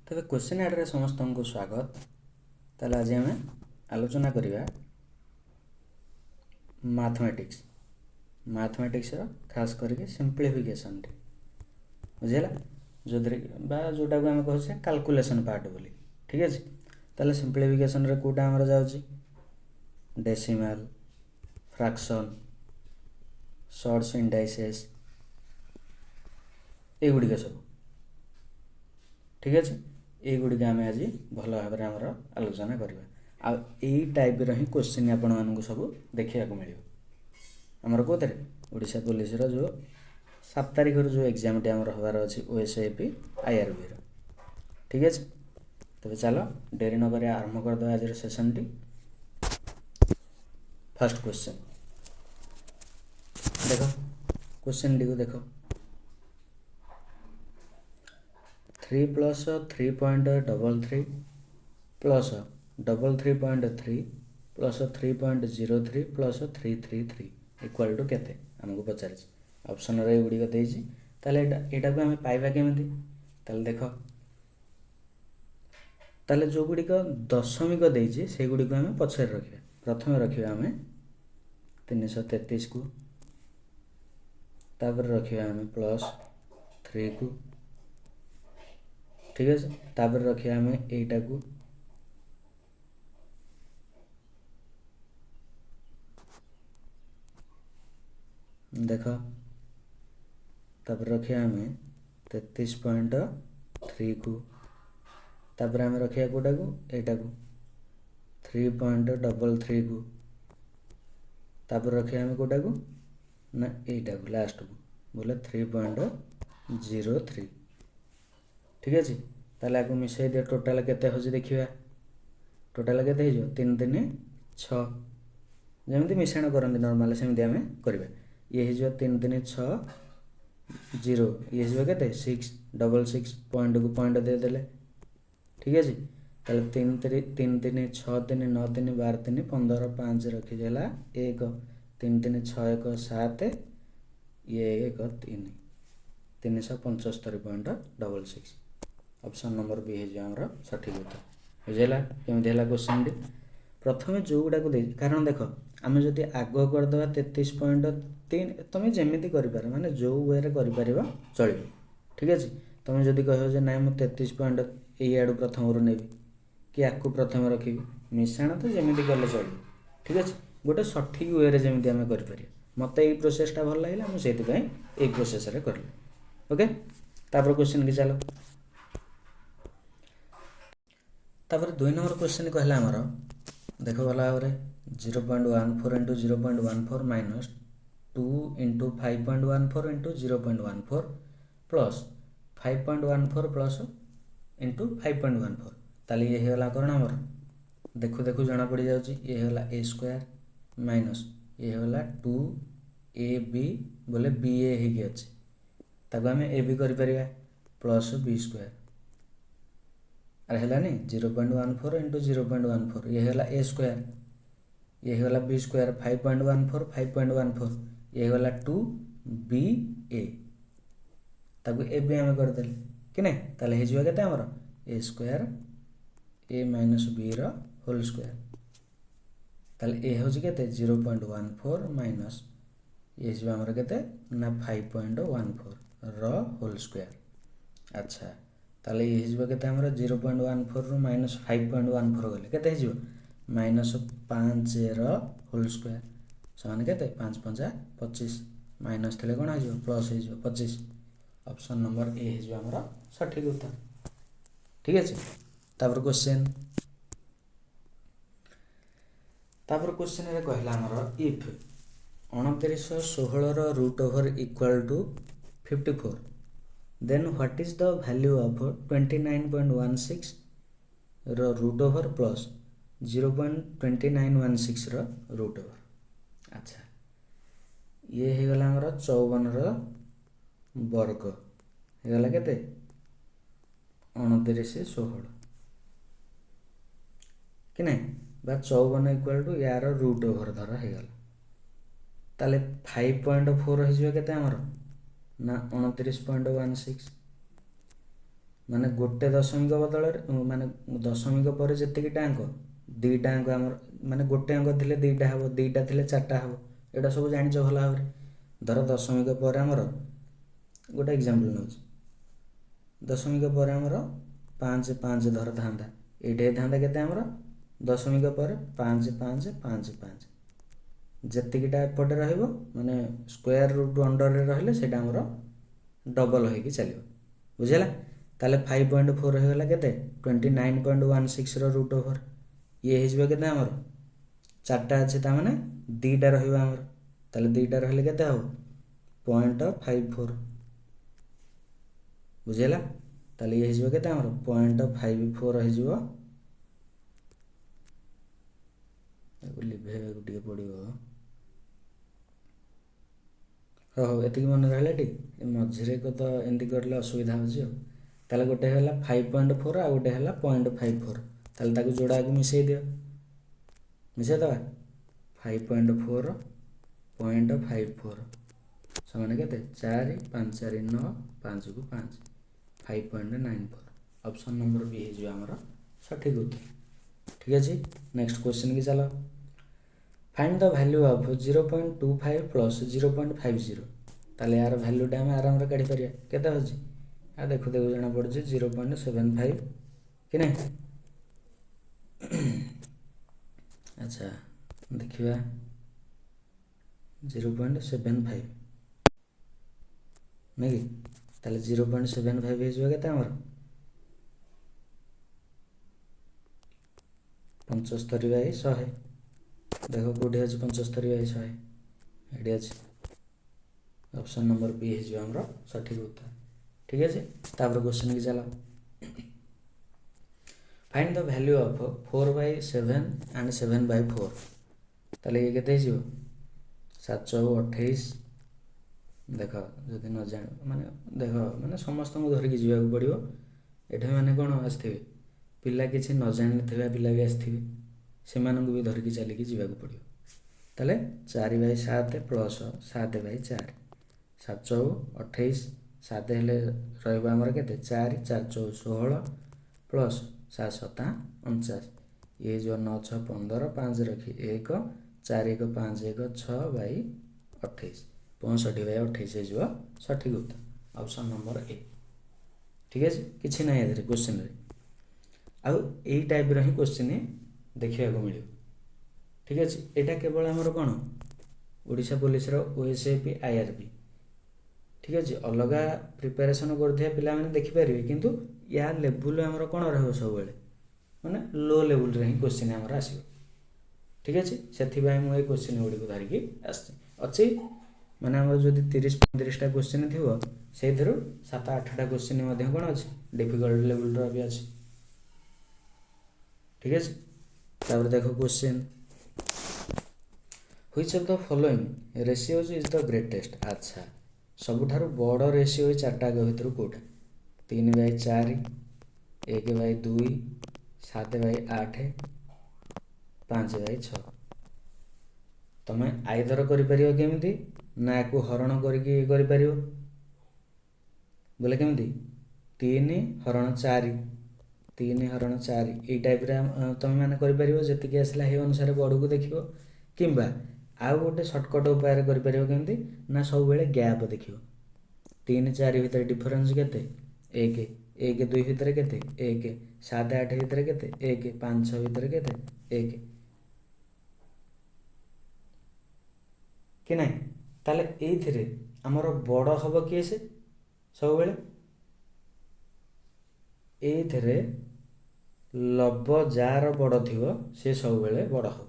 ତେବେ କ୍ୱେଶ୍ଚିନ୍ ଆଡ଼ରେ ସମସ୍ତଙ୍କୁ ସ୍ୱାଗତ। ତାହେଲେ ଆଜି ଆମେ ଆଲୋଚନା କରିବା ମ୍ୟାଥମେଟିକ୍ସ, ମ୍ୟାଥମେଟିକ୍ସର ଖାସ୍ କରିକି ସିମ୍ପ୍ଲିଫିକେସନ୍ଟି, ବୁଝିହେଲା? ଯେଉଁଥିରେ ବା ଯେଉଁଟାକୁ ଆମେ କହୁଛେ କାଲକୁଲେସନ୍ ପାର୍ଟ ବୋଲି, ଠିକ୍ ଅଛି? ତାହେଲେ ସିମ୍ପ୍ଲିଫିକେସନ୍ରେ କେଉଁଟା ଆମର ଯାଉଛି? ଡେସିମାଲ୍, ଫ୍ରାକ୍ସନ୍, ସର୍ଟସ୍, ଇଣ୍ଡାଇସେସ୍, ଏଗୁଡ଼ିକ ସବୁ, ଠିକ୍ ଅଛି? ଏଇଗୁଡ଼ିକ ଆମେ ଆଜି ଭଲ ଭାବରେ ଆମର ଆଲୋଚନା କରିବା। ଆଉ ଏଇ ଟାଇପ୍ର ହିଁ କୋଶ୍ଚିନ୍ ଆପଣମାନଙ୍କୁ ସବୁ ଦେଖିବାକୁ ମିଳିବ ଆମର କେଉଁଥିରେ? ଓଡ଼ିଶା ପୋଲିସର ଯେଉଁ 7 ତାରିଖରୁ ଯେଉଁ ଏକ୍ଜାମ୍ଟି ଆମର ହେବାର ଅଛି ଓଏସ୍ଏପି ଆଇଆର୍ବିର, ଠିକ୍ ଅଛି? ତେବେ ଚାଲ ଡେରି ନକରି ଆରମ୍ଭ କରିଦେବା ଆଜିର ସେସନ୍ଟି। ଫାର୍ଷ୍ଟ କ୍ୱେଶ୍ଚିନ୍ ଦେଖ, କ୍ୱେଶ୍ଚିନ୍ଟିକୁ ଦେଖ। 3 plus 3.33 plus 33.3 plus 3.03 plus 333 equal to କେତେ ଆମକୁ ପଚାରିଛି। ଅପସନ୍ରେ ଏଗୁଡ଼ିକ ଦେଇଛି। ତାହେଲେ ଏଇଟାକୁ ଆମେ ପାଇବା କେମିତି? ତାହେଲେ ଦେଖ, ତାହେଲେ ଯେଉଁଗୁଡ଼ିକ ଦଶମିକ ଦେଇଛି ସେଇଗୁଡ଼ିକୁ ଆମେ ପଛରେ ରଖିବା। ପ୍ରଥମେ ରଖିବା ଆମେ 333କୁ, ତାପରେ ରଖିବା ଆମେ ପ୍ଲସ୍ 3କୁ, ଠିକ୍ ଅଛି? ତାପରେ ରଖିବା ଆମେ ଏଇଟାକୁ, ଦେଖ, ତାପରେ ରଖିବା ଆମେ 33.3କୁ, ତାପରେ ଆମେ ରଖିବା କେଉଁଟାକୁ? ଏଇଟାକୁ, 3.33କୁ, ତାପରେ ରଖିବା ଆମେ କେଉଁଟାକୁ ନା ଏଇଟାକୁ ଲାଷ୍ଟକୁ ବୋଲେ 3.03, ଠିକ୍ ଅଛି? ତାହେଲେ ଆକୁ ମିଶାଇ ଦିଅ, ଟୋଟାଲ୍ କେତେ ହେଉଛି ଦେଖିବା। ଟୋଟାଲ୍ କେତେ ହେଇଯିବ? 3 3 6, ଯେମିତି ମିଶାଣ କରନ୍ତି ନର୍ମାଲ୍ ସେମିତି ଆମେ କରିବା। ଇଏ ହେଇଯିବ 3 3 6 0, ଇଏ ହେଇଯିବ କେତେ? 6, 66, ପଏଣ୍ଟକୁ ପଏଣ୍ଟ ଦେଇଦେଲେ, ଠିକ୍ ଅଛି? ତାହେଲେ 3 3 3 3 6 3 9 3 12 3 15 5 ରଖିଦେଲା 1, 3 3 6 1 7, ଇଏ 1 3, 375.66। ଅପସନ୍ ନମ୍ବର ବି ହେଇଯିବ ଆମର ସଠିକ୍ ଉତ୍ତର। ବୁଝିହେଲା କେମିତି ହେଲା କ୍ୱେଶ୍ଚିନ୍ଟି? ପ୍ରଥମେ ଯେଉଁଗୁଡ଼ାକୁ ଦେଇଛି, କାରଣ ଦେଖ, ଆମେ ଯଦି ଆଗ କରିଦେବା 33.3, ତୁମେ ଯେମିତି କରିପାର, ମାନେ ଯେଉଁ ୱେରେ କରିପାରିବ ଚଳିବ, ଠିକ୍ ଅଛି? ତୁମେ ଯଦି କହିବ ଯେ ନାଇଁ, ମୁଁ 33 ପଏଣ୍ଟ ଏଇ ଆଡ଼ୁ ପ୍ରଥମରୁ ନେବି କି ଆକୁ ପ୍ରଥମେ ରଖିବି, ମିଶାଣ ତ ଯେମିତି କଲେ ଚଳିବ, ଠିକ୍ ଅଛି? ଗୋଟେ ସଠିକ୍ ୱେରେ ଯେମିତି ଆମେ କରିପାରିବା। ମୋତେ ଏଇ ପ୍ରୋସେସ୍ଟା ଭଲ ଲାଗିଲା, ମୁଁ ସେଇଥିପାଇଁ ଏଇ ପ୍ରୋସେସ୍ରେ କରିଲି। ଓକେ, ତାପରେ କ୍ୱେଶ୍ଚିନ୍କି ଚାଲ। ତାପରେ 2 ନମ୍ବର କ୍ୱେଶ୍ଚିନ୍ କହିଲା ଆମର, ଦେଖ ଭଲ ଭାବରେ, 0.14 into 0.14 minus 2 into 5.14 into 0.14 plus 5.14 plus into 5.14। ତାହେଲେ ଇଏ ହେଇଗଲା କ'ଣ ଆମର? ଦେଖୁ ଦେଖୁ ଜଣା ପଡ଼ିଯାଉଛି, ଇଏ ହେଇଗଲା ଏ ସ୍କୋୟାର ମାଇନସ୍ ଇଏ ହେଇଗଲା ଟୁ ଏ ବି, ବୋଲେ ବି ଏ ହେଇକି ଅଛି, ତାକୁ ଆମେ ଏ ବି କରିପାରିବା, ପ୍ଲସ୍ ବି ସ୍କୋୟାର। ଆରେ ହେଲାନି? 0.14 ଇଣ୍ଟୁ 0.14, ଇଏ ହେଇଗଲା ଏ ସ୍କୋୟାର, ଇଏ ହେଇଗଲା ବି ସ୍କୋୟାର, 5.14 5.14, ଇଏ ହେଇଗଲା ଟୁ ବି ଏ, ତାକୁ ଏ ବି ଆମେ କରିଦେଲେ କି ନାଇଁ? ତାହେଲେ ହେଇଯିବ କେତେ ଆମର? ଏ ସ୍କୋୟାର ଏ ମାଇନସ୍ ବିର ହୋଲ୍ ସ୍କୋୟାର। ତାହେଲେ ଏ ହେଉଛି କେତେ? 0.14 ମାଇନସ୍ ଇଏ ହେଇଯିବ ଆମର କେତେ ନା 5.14ର ହୋଲ୍ ସ୍କୋୟାର। ଆଚ୍ଛା, ତାହେଲେ ଇଏ ହେଇଯିବ କେତେ ଆମର? 0.14ରୁ ମାଇନସ୍ 5.14 ଗଲେ କେତେ ହେଇଯିବ? ମାଇନସ୍ 5ର ହୋଲ୍ ସ୍କୋୟାର ସମାନ କେତେ? 5 ପଞ୍ଚା 25, ମାଇନସ୍ ଥିଲେ କ'ଣ ହେଇଯିବ? ପ୍ଲସ୍ ହେଇଯିବ, 25। ଅପସନ୍ ନମ୍ବର ଏ ହେଇଯିବ ଆମର ସଠିକ୍ ଉତ୍ତର, ଠିକ୍ ଅଛି? ତାପରେ କ୍ୱେଶ୍ଚିନ୍, ତାପରେ କ୍ୱେଶ୍ଚିନ୍ରେ କହିଲା ଆମର, if 29 16ର root over equal to 54, then what is the value of 29.16 ର root over plus 0.2916ର root over? ଆଚ୍ଛା, ଇଏ ହେଇଗଲା ଆମର 54ର ବର୍ଗ ହେଇଗଲା କେତେ? 29 16 କି ନାହିଁ? ବା 54 ଇକ୍ୱାଲ୍ ଟୁ ୟାର ରୁଟ୍ ଓଭର ଧର ହେଇଗଲା। ତାହେଲେ 5.4 ହେଇଯିବ କେତେ ଆମର ନା 29.16। ମାନେ ଗୋଟେ ଦଶମିକ ବଦଳରେ, ମାନେ ଦଶମିକ ପରେ ଯେତିକିଟା ଅଙ୍କ, ଦୁଇଟା ଅଙ୍କ ଆମର, ମାନେ ଗୋଟେ ଅଙ୍କ ଥିଲେ ଦୁଇଟା ହେବ, ଦୁଇଟା ଥିଲେ ଚାରିଟା ହେବ, ଏଇଟା ସବୁ ଜାଣିଛ ଭଲ ଭାବରେ। ଧର ଦଶମିକ ପରେ ଆମର ଗୋଟେ ଏକ୍ଜାମ୍ପଲ୍ ନେଉଛି, ଦଶମିକ ପରେ ଆମର 5 5 ଧର ଥାନ୍ତା, ଏଇଠି ହେଇଥାନ୍ତା କେତେ ଆମର ଦଶମିକ ପରେ 5 5 5 5, ଯେତିକିଟା ଏପଟେ ରହିବ ମାନେ ସ୍କୋୟାର ରୁଟ୍ ଅଣ୍ଡରରେ ରହିଲେ ସେଇଟା ଆମର ଡବଲ୍ ହେଇକି ଚାଲିବ, ବୁଝିହେଲା? ତାହେଲେ 5.4 ହେଇଗଲା କେତେ 29.16ର ରୁଟ୍ ଓଭର, ଇଏ ହେଇଯିବ କେତେ ଆମର 4ଟା ଅଛି, ତାମାନେ 2ଟା ରହିବ ଆମର, ତାହେଲେ 2ଟା ରହିଲେ କେତେ ହେବ 0.54, ବୁଝିହେଲା? ତାହେଲେ ଇଏ ହେଇଯିବ କେତେ ଆମର 0.54 ହେଇଯିବ, ତାକୁ ଲିଭେଇବାକୁ ଟିକେ ପଡ଼ିବ। ହଉ ହଉ ଏତିକି ମନେ ରହିଲା ଟି, ମଝିରେ ତ ଏମିତି କରିଲେ ଅସୁବିଧା ହେଉଛି ଆଉ। ତାହେଲେ ଗୋଟେ ହେଲା 5.4 ଆଉ ଗୋଟେ ହେଲା 0.54, ତାହେଲେ ତାକୁ ଯୋଡ଼ାକୁ ମିଶାଇ ଦିଅ, ମିଶାଇ ଦେବା 5.4 0.54 ସମାନ କେତେ 4 5 4 9 5କୁ 5, 5.94, ଅପସନ୍ ନମ୍ବର ବି ହେଇଯିବ ଆମର ସଠିକ୍ ଉତ୍ତର। ଠିକ୍ ଅଛି, ନେକ୍ସଟ କ୍ୱେଶ୍ଚିନ୍ କି ଚାଲ। Find the value of 0.25 plus 0.50, ତାହେଲେ ଏହାର ଭ୍ୟାଲ୍ୟୁଟା ଆମେ ଆରାମରେ କାଢ଼ିପାରିବା, କେତେ ହେଉଛି ଆଉ ଦେଖୁ ଦେଖୁ ଜଣାପଡ଼ୁଛି 0.75 କି ନାହିଁ? ଆଚ୍ଛା ଦେଖିବା 0.75 ନାଇଁ କି? ତାହେଲେ 0.75 ହେଇଯିବ କେତେ ଆମର 75/100। ଦେଖ କେଉଁଠି ଅଛି 75/100, ଏଠି ଅଛି, ଅପସନ୍ ନମ୍ବର ବି ହେଇଯିବ ଆମର ସଠିକ୍ ଉତ୍ତର। ଠିକ୍ ଅଛି, ତାପରେ କ୍ୱେଶ୍ଚିନ୍ କି ଚାଲ। Find the value of 4/7 and 7/4, ତାହେଲେ ଇଏ କେତେ ହେଇଯିବ 7 4 28। ଦେଖ ଯଦି ନ ଜାଣ ମାନେ ଦେଖ ମାନେ ସମସ୍ତଙ୍କୁ ଧରିକି ଯିବାକୁ ପଡ଼ିବ ଏଠି, ମାନେ କ'ଣ ଆସିଥିବେ ପିଲା କିଛି ନ ଜାଣିଥିବା ପିଲା ବି ଆସିଥିବେ, ସେମାନଙ୍କୁ ବି ଧରିକି ଚାଲିକି ଯିବାକୁ ପଡ଼ିବ। ତାହେଲେ 4/7 ପ୍ଲସ୍ 7/4, 7 4 28, 7 ହେଲେ ରହିବ ଆମର କେତେ 4 4 4 16 ପ୍ଲସ୍ 7 7 49, ଇଏ ହେଇଯିବ 9 6 15, 5 ରଖି 1, 4 1 5 1 6/28, 65/28 ହେଇଯିବ ସଠିକ୍ ଉତ୍ତର, ଅପସନ୍ ନମ୍ବର ଏ। ଠିକ୍ ଅଛି, କିଛି ନାହିଁ ଏଥିରେ କ୍ୱେଶ୍ଚିନ୍ରେ, ଆଉ ଏଇ ଟାଇପ୍ର ହିଁ କ୍ୱେଶ୍ଚିନ୍ ଦେଖିବାକୁ ମିଳିବ। ଠିକ୍ ଅଛି, ଏଇଟା କେବଳ ଆମର କ'ଣ ଓଡ଼ିଶା ପୋଲିସର OSAP IRB। ଠିକ୍ ଅଛି, ଅଲଗା ପ୍ରିପାରେସନ୍ କରୁଥିବା ପିଲାମାନେ ଦେଖିପାରିବେ, କିନ୍ତୁ ୟା ଲେବୁଲ୍ ଆମର କ'ଣ ରହିବ ସବୁବେଳେ ମାନେ ଲୋ ଲେବୁଲ୍ରେ ହିଁ କ୍ୱେଶ୍ଚିନ୍ ଆମର ଆସିବ। ଠିକ୍ ଅଛି, ସେଥିପାଇଁ ମୁଁ ଏଇ କ୍ୱେଶ୍ଚିନ୍ ଗୁଡ଼ିକୁ ଧରିକି ଆସିଛି। ଅଛି ମାନେ ଆମର ଯଦି 30-35ଟା କ୍ୱେଶ୍ଚିନ୍ ଥିବ, ସେଇଥିରୁ 7-8ଟା କ୍ୱେଶ୍ଚିନ୍ ମଧ୍ୟ କ'ଣ ଅଛି ଡିଫିକଲ୍ଟ ଲେବୁଲ୍ର ବି ଅଛି। ଠିକ୍ ଅଛି, ତାପରେ ଦେଖ question, which of the following ratios is the greatest. ଆଚ୍ଛା, ସବୁଠାରୁ ବଡ଼ ରେସିଓ ଏଇ ଚାରିଟା ଭିତରୁ କେଉଁଟା? 3/4, 1/2, 7/8, 5/6। ତମେ ଆଇଦର କରିପାରିବ କେମିତି ନା ୟାକୁ ହରଣ କରିକି କରିପାରିବ, ବୋଲେ କେମିତି 3 ହରଣ 4, 3 ହରଣ 4 ଏଇ ଟାଇପ୍ରେ ତମେ ମାନେ କରିପାରିବ, ଯେତିକି ଆସିଲା ସେଇ ଅନୁସାରେ ବଡ଼କୁ ଦେଖିବ। କିମ୍ବା ଆଉ ଗୋଟେ ସର୍ଟକଟ୍ ଉପାୟରେ କରିପାରିବ କେମିତି ନା ସବୁବେଳେ ଗ୍ୟାପ୍ ଦେଖିବ, 3 4 ଭିତରେ ଡିଫରେନ୍ସ କେତେ 1, 1 2 ଭିତରେ କେତେ 1, 7 8 ଭିତରେ କେତେ 1, 5 6 ଭିତରେ କେତେ 1 କି ନାହିଁ? ତାହେଲେ ଏଇଥିରେ ଆମର ବଡ଼ ହେବ କିଏ ସେ ସବୁବେଳେ ଏଇଥିରେ ଲବ ଯାହାର ବଡ଼ ଥିବ ସେ ସବୁବେଳେ ବଡ଼ ହେବ,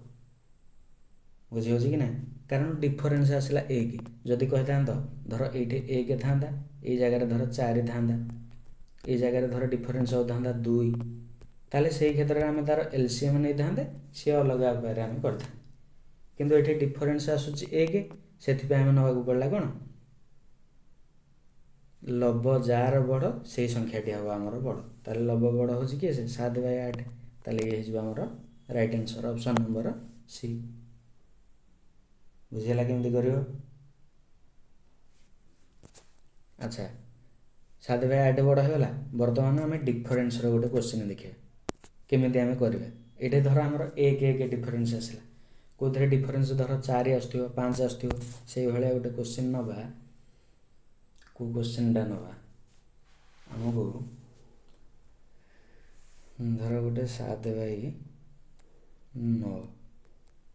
ବୁଝିହେଉଛି କି ନାହିଁ? କାରଣ ଡିଫରେନ୍ସ ଆସିଲା 1, ଯଦି କହିଥାନ୍ତ ଧର ଏଇଠି 1 ଥାନ୍ତା, ଏଇ ଜାଗାରେ ଧର 4 ଥାନ୍ତା, ଏଇ ଜାଗାରେ ଧର ଡିଫରେନ୍ସ ହେଉଥାନ୍ତା 2, ତାହେଲେ ସେଇ କ୍ଷେତ୍ରରେ ଆମେ ତା'ର LCM ନେଇଥାନ୍ତେ, ସିଏ ଅଲଗା ଉପାୟରେ ଆମେ କରିଥାନ୍ତେ। କିନ୍ତୁ ଏଠି ଡିଫରେନ୍ସ ଆସୁଛି 1, ସେଥିପାଇଁ ଆମେ ନେବାକୁ ପଡ଼ିଲା କ'ଣ ଲବ ଯାହାର ବଡ଼ ସେଇ ସଂଖ୍ୟାଟି ହେବ ଆମର ବଡ଼। ତାହେଲେ ଲବ ବଡ଼ ହେଉଛି କିଏ ସେ 7/8, ତାହେଲେ ଇଏ ହେଇଯିବ ଆମର right answer option number C. ବୁଝିହେଲା କେମିତି କରିବ? ଆଚ୍ଛା, 7 ବାଇ 8 ବଡ଼ ହେଇଗଲା। ବର୍ତ୍ତମାନ ଆମେ ଡିଫରେନ୍ସର ଗୋଟେ କ୍ୱେଶ୍ଚିନ୍ ଦେଖିବା, କେମିତି ଆମେ କରିବା। ଏଇଠି ଧର ଆମର ଏକ ଏକ ଡିଫରେନ୍ସ ଆସିଲା। କେଉଁଥିରେ ଡିଫରେନ୍ସ ଧର 4 ଆସୁଥିବ, 5 ଆସୁଥିବ, ସେଇଭଳିଆ ଗୋଟେ କ୍ୱେଶ୍ଚିନ୍ ନେବା। କେଉଁ କ୍ୱେଶ୍ଚିନ୍ଟା ନେବା ଆମକୁ? ଧର ଗୋଟେ 7 ବାଇ 9,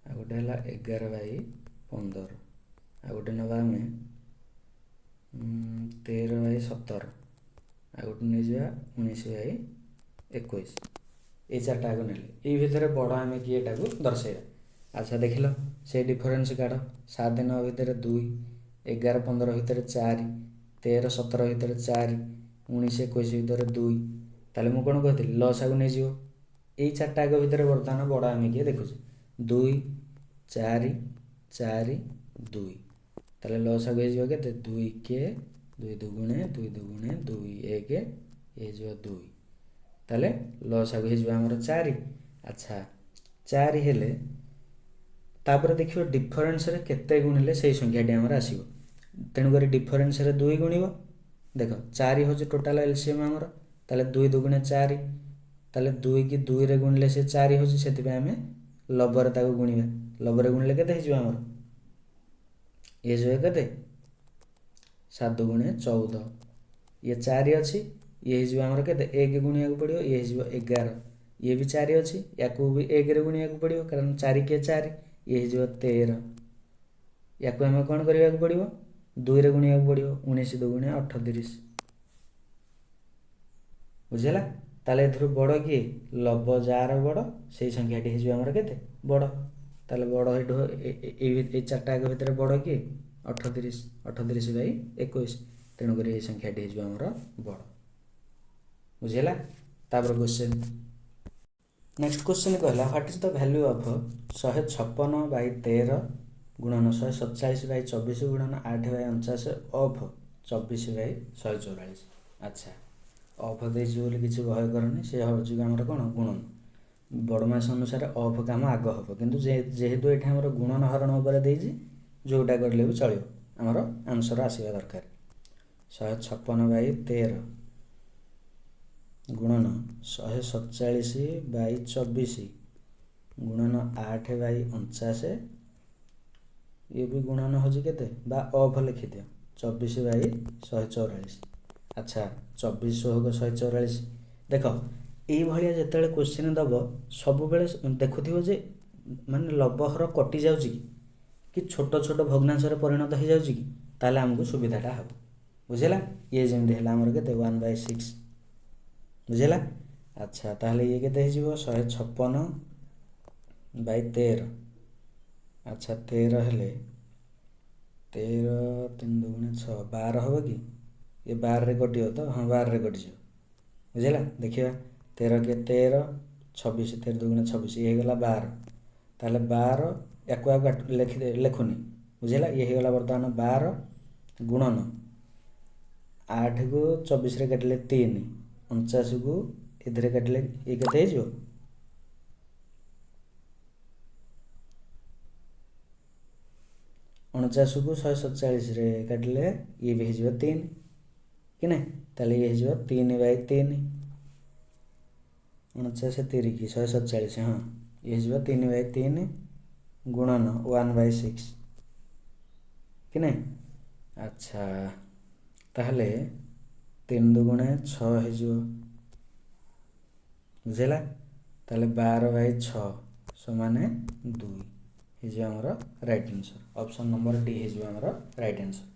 ଆଉ ଗୋଟେ ହେଲା 11 ବାଇ 15, ଆଉ ଗୋଟେ ନେବା ଆମେ 13 ବାଇ 17, ଆଉ ଗୋଟେ ନେଇଯିବା 19 ବାଇ 21। ଏଇ ଚାରିଟା ଆଗ ନେଲେ, ଏଇ ଭିତରେ ବଡ଼ ଆମେ କିଏ ଏଟାକୁ ଦର୍ଶାଇବା। ଆଚ୍ଛା, ଦେଖିଲ, ସେଇ ଡିଫରେନ୍ସ କାଢ଼। 7 9 ଭିତରେ 2, 11 15 ଭିତରେ 4, 13 17 ଭିତରେ 4, 19 21 ଭିତରେ 2। ତାହେଲେ ମୁଁ କ'ଣ କହିଥିଲି? ଲସାଗୁ ନେଇଯିବ। ଏଇ ଚାରିଟା ଆଗ ଭିତରେ ବର୍ତ୍ତମାନ ବଡ଼ ଆମେ କିଏ ଦେଖୁଛେ? 2, 4, 4, 2। ତାହେଲେ ଲସାଗୁ ହେଇଯିବ କେତେ? 2 କେ 2 ଦୁଗୁଣେ 2 ଦୁଗୁଣେ 2, 1 ହେଇଯିବ 2। ତାହେଲେ ଲସାଗୁ ହେଇଯିବ ଆମର 4। ଆଚ୍ଛା, 4 ହେଲେ ତାପରେ ଦେଖିବ ଡିଫରେନ୍ସରେ କେତେ ଗୁଣିଲେ ସେଇ ସଂଖ୍ୟାଟି ଆମର ଆସିବ। ତେଣୁକରି ଡିଫରେନ୍ସରେ 2 ଗୁଣିବ। ଦେଖ, 4 ହେଉଛି ଟୋଟାଲ ଏଲସିଏମ୍ ଆମର। ତାହେଲେ 2 ଦୁଗୁଣେ 4। ତାହେଲେ 2 କି 2ରେ ଗୁଣିଲେ ସେ 4 ହେଉଛି। ସେଥିପାଇଁ ଆମେ ଲବରେ ତାକୁ ଗୁଣିବା। ଲବରେ ଗୁଣିଲେ କେତେ ହେଇଯିବ ଆମର? ଇଏ ହେଇଯିବ କେତେ? 7 ଦୁଗୁଣେ 14। ଇଏ 4 ଅଛି, ଇଏ ହେଇଯିବ ଆମର କେତେ? 1 ଗୁଣିବାକୁ ପଡ଼ିବ, ଇଏ ହେଇଯିବ 11। ଇଏ ବି 4 ଅଛି, ୟାକୁ ବି 1ରେ ଗୁଣିବାକୁ ପଡ଼ିବ, କାରଣ 4 କେ 4। ଇଏ ହେଇଯିବ 13। ୟାକୁ ଆମେ କ'ଣ କରିବାକୁ ପଡ଼ିବ? 2ରେ ଗୁଣିବାକୁ ପଡ଼ିବ। 19 ଦୁଗୁଣେ 38। ବୁଝିହେଲା? ତାହେଲେ ଏଥିରୁ ବଡ଼ କିଏ? ଲବ ଯାହାର ବଡ଼, ସେଇ ସଂଖ୍ୟାଟି ହେଇଯିବ ଆମର କେତେ? ବଡ଼। ତାହେଲେ ବଡ଼ ଏଇଠୁ ଏଇ ଚାରିଟା ଆଗ ଭିତରେ ବଡ଼ କିଏ? 38, 38 ବାଇ 21। ତେଣୁକରି ଏଇ ସଂଖ୍ୟାଟି ହେଇଯିବ ଆମର ବଡ଼। ବୁଝିହେଲା? ତାପରେ କ୍ୱେଶ୍ଚନ୍, ନେକ୍ସଟ କ୍ୱେଶ୍ଚନ୍ କହିଲା, what is the value of 156 by 13 ଗୁଣନ 147 Bai 24 ଗୁଣନ 8 Bai 49 of 24 Bai 144? ଆଚ୍ଛା, ଅଫ୍ ଦେଇଛି ବୋଲି କିଛି ଭୟ କରନି। ସେ ହେଉଛି ଆମର କ'ଣ? ଗୁଣନ। ବଡ଼ମାସ ଅନୁସାରେ ଅଫ୍ କାମ ଆଗ ହେବ, କିନ୍ତୁ ଯେହେତୁ ଏଠି ଆମର ଗୁଣନ ହରଣ ଉପରେ ଦେଇଛି, ଯେଉଁଟା କରିଲେ ବି ଚଳିବ, ଆମର ଆନ୍ସର୍ ଆସିବା ଦରକାର। 156 ବାଇ 13 ଗୁଣନ 147 ବାଇ 24 ଗୁଣନ 8 ବାଇ 49, ଇଏ ବି ଗୁଣନ ହେଉଛି କେତେ? ବା ଅଫ୍ ଲେଖିଦିଅ, 24 ବାଇ 144। ଆଚ୍ଛା, 24 ସହକ 144। ଦେଖ, ଏଇଭଳିଆ ଯେତେବେଳେ କ୍ୱେଶ୍ଚିନ୍ ଦେବ, ସବୁବେଳେ ଦେଖୁଥିବ ଯେ ମାନେ ଲବହର କଟି ଯାଉଛି କି, କି ଛୋଟ ଛୋଟ ଭଗ୍ନାଂଶରେ ପରିଣତ ହେଇଯାଉଛି କି, ତାହେଲେ ଆମକୁ ସୁବିଧାଟା ହେବ। ବୁଝିଲା? ଇଏ ଯେମିତି ହେଲା ଆମର କେତେ? 1 ବାଇ 6। ବୁଝିଲା? ଆଚ୍ଛା, ତାହେଲେ ଇଏ କେତେ ହେଇଯିବ? 156 ବାଇ 13। ଆଚ୍ଛା, 13 ହେଲେ 13, 3 ଦୁଗୁଣେ 6, 12 ହେବ କି? ଇଏ 12ରେ କଟିବ ତ? ହଁ, 12ରେ କଟିଯିବ। ବୁଝିଲା? ଦେଖିବା, 13 କେ 13, 26, 13 ଦୁଗୁଣେ 26, ଇଏ ହେଇଗଲା 12। ତାହେଲେ 12, ୟାକୁ ଆଉ ଲେଖି ଲେଖୁନି। ବୁଝିଲା? ଇଏ ହେଇଗଲା ବର୍ତ୍ତମାନ 12 ଗୁଣନ 8କୁ 24ରେ କାଟିଲେ 3, 49କୁ ଏଥିରେ କାଟିଲେ ଇଏ କେତେ ହେଇଯିବ? 49କୁ 147ରେ କାଟିଲେ ଇଏ ବି ହେଇଯିବ 3 କି ନାହିଁ? ତାହେଲେ ଇଏ ହେଇଯିବ 3 ବାଇ 3। 49 ତିରିକି 147। ହଁ, ଇଏ ହେଇଯିବ 3 ବାଇ 3 ଗୁଣନ 1 ବାଇ 6 କି ନାହିଁ? ଆଚ୍ଛା, ତାହେଲେ 3 ଦୁଗୁଣେ 6 ହେଇଯିବ। ବୁଝିଲା? ତାହେଲେ 12 ବାଇ 6 ସମାନେ 2 ହେଇଯିବ ଆମର right answer. Option number D ହେଇଯିବ ଆମର ରାଇଟ୍ ଆନ୍ସର୍।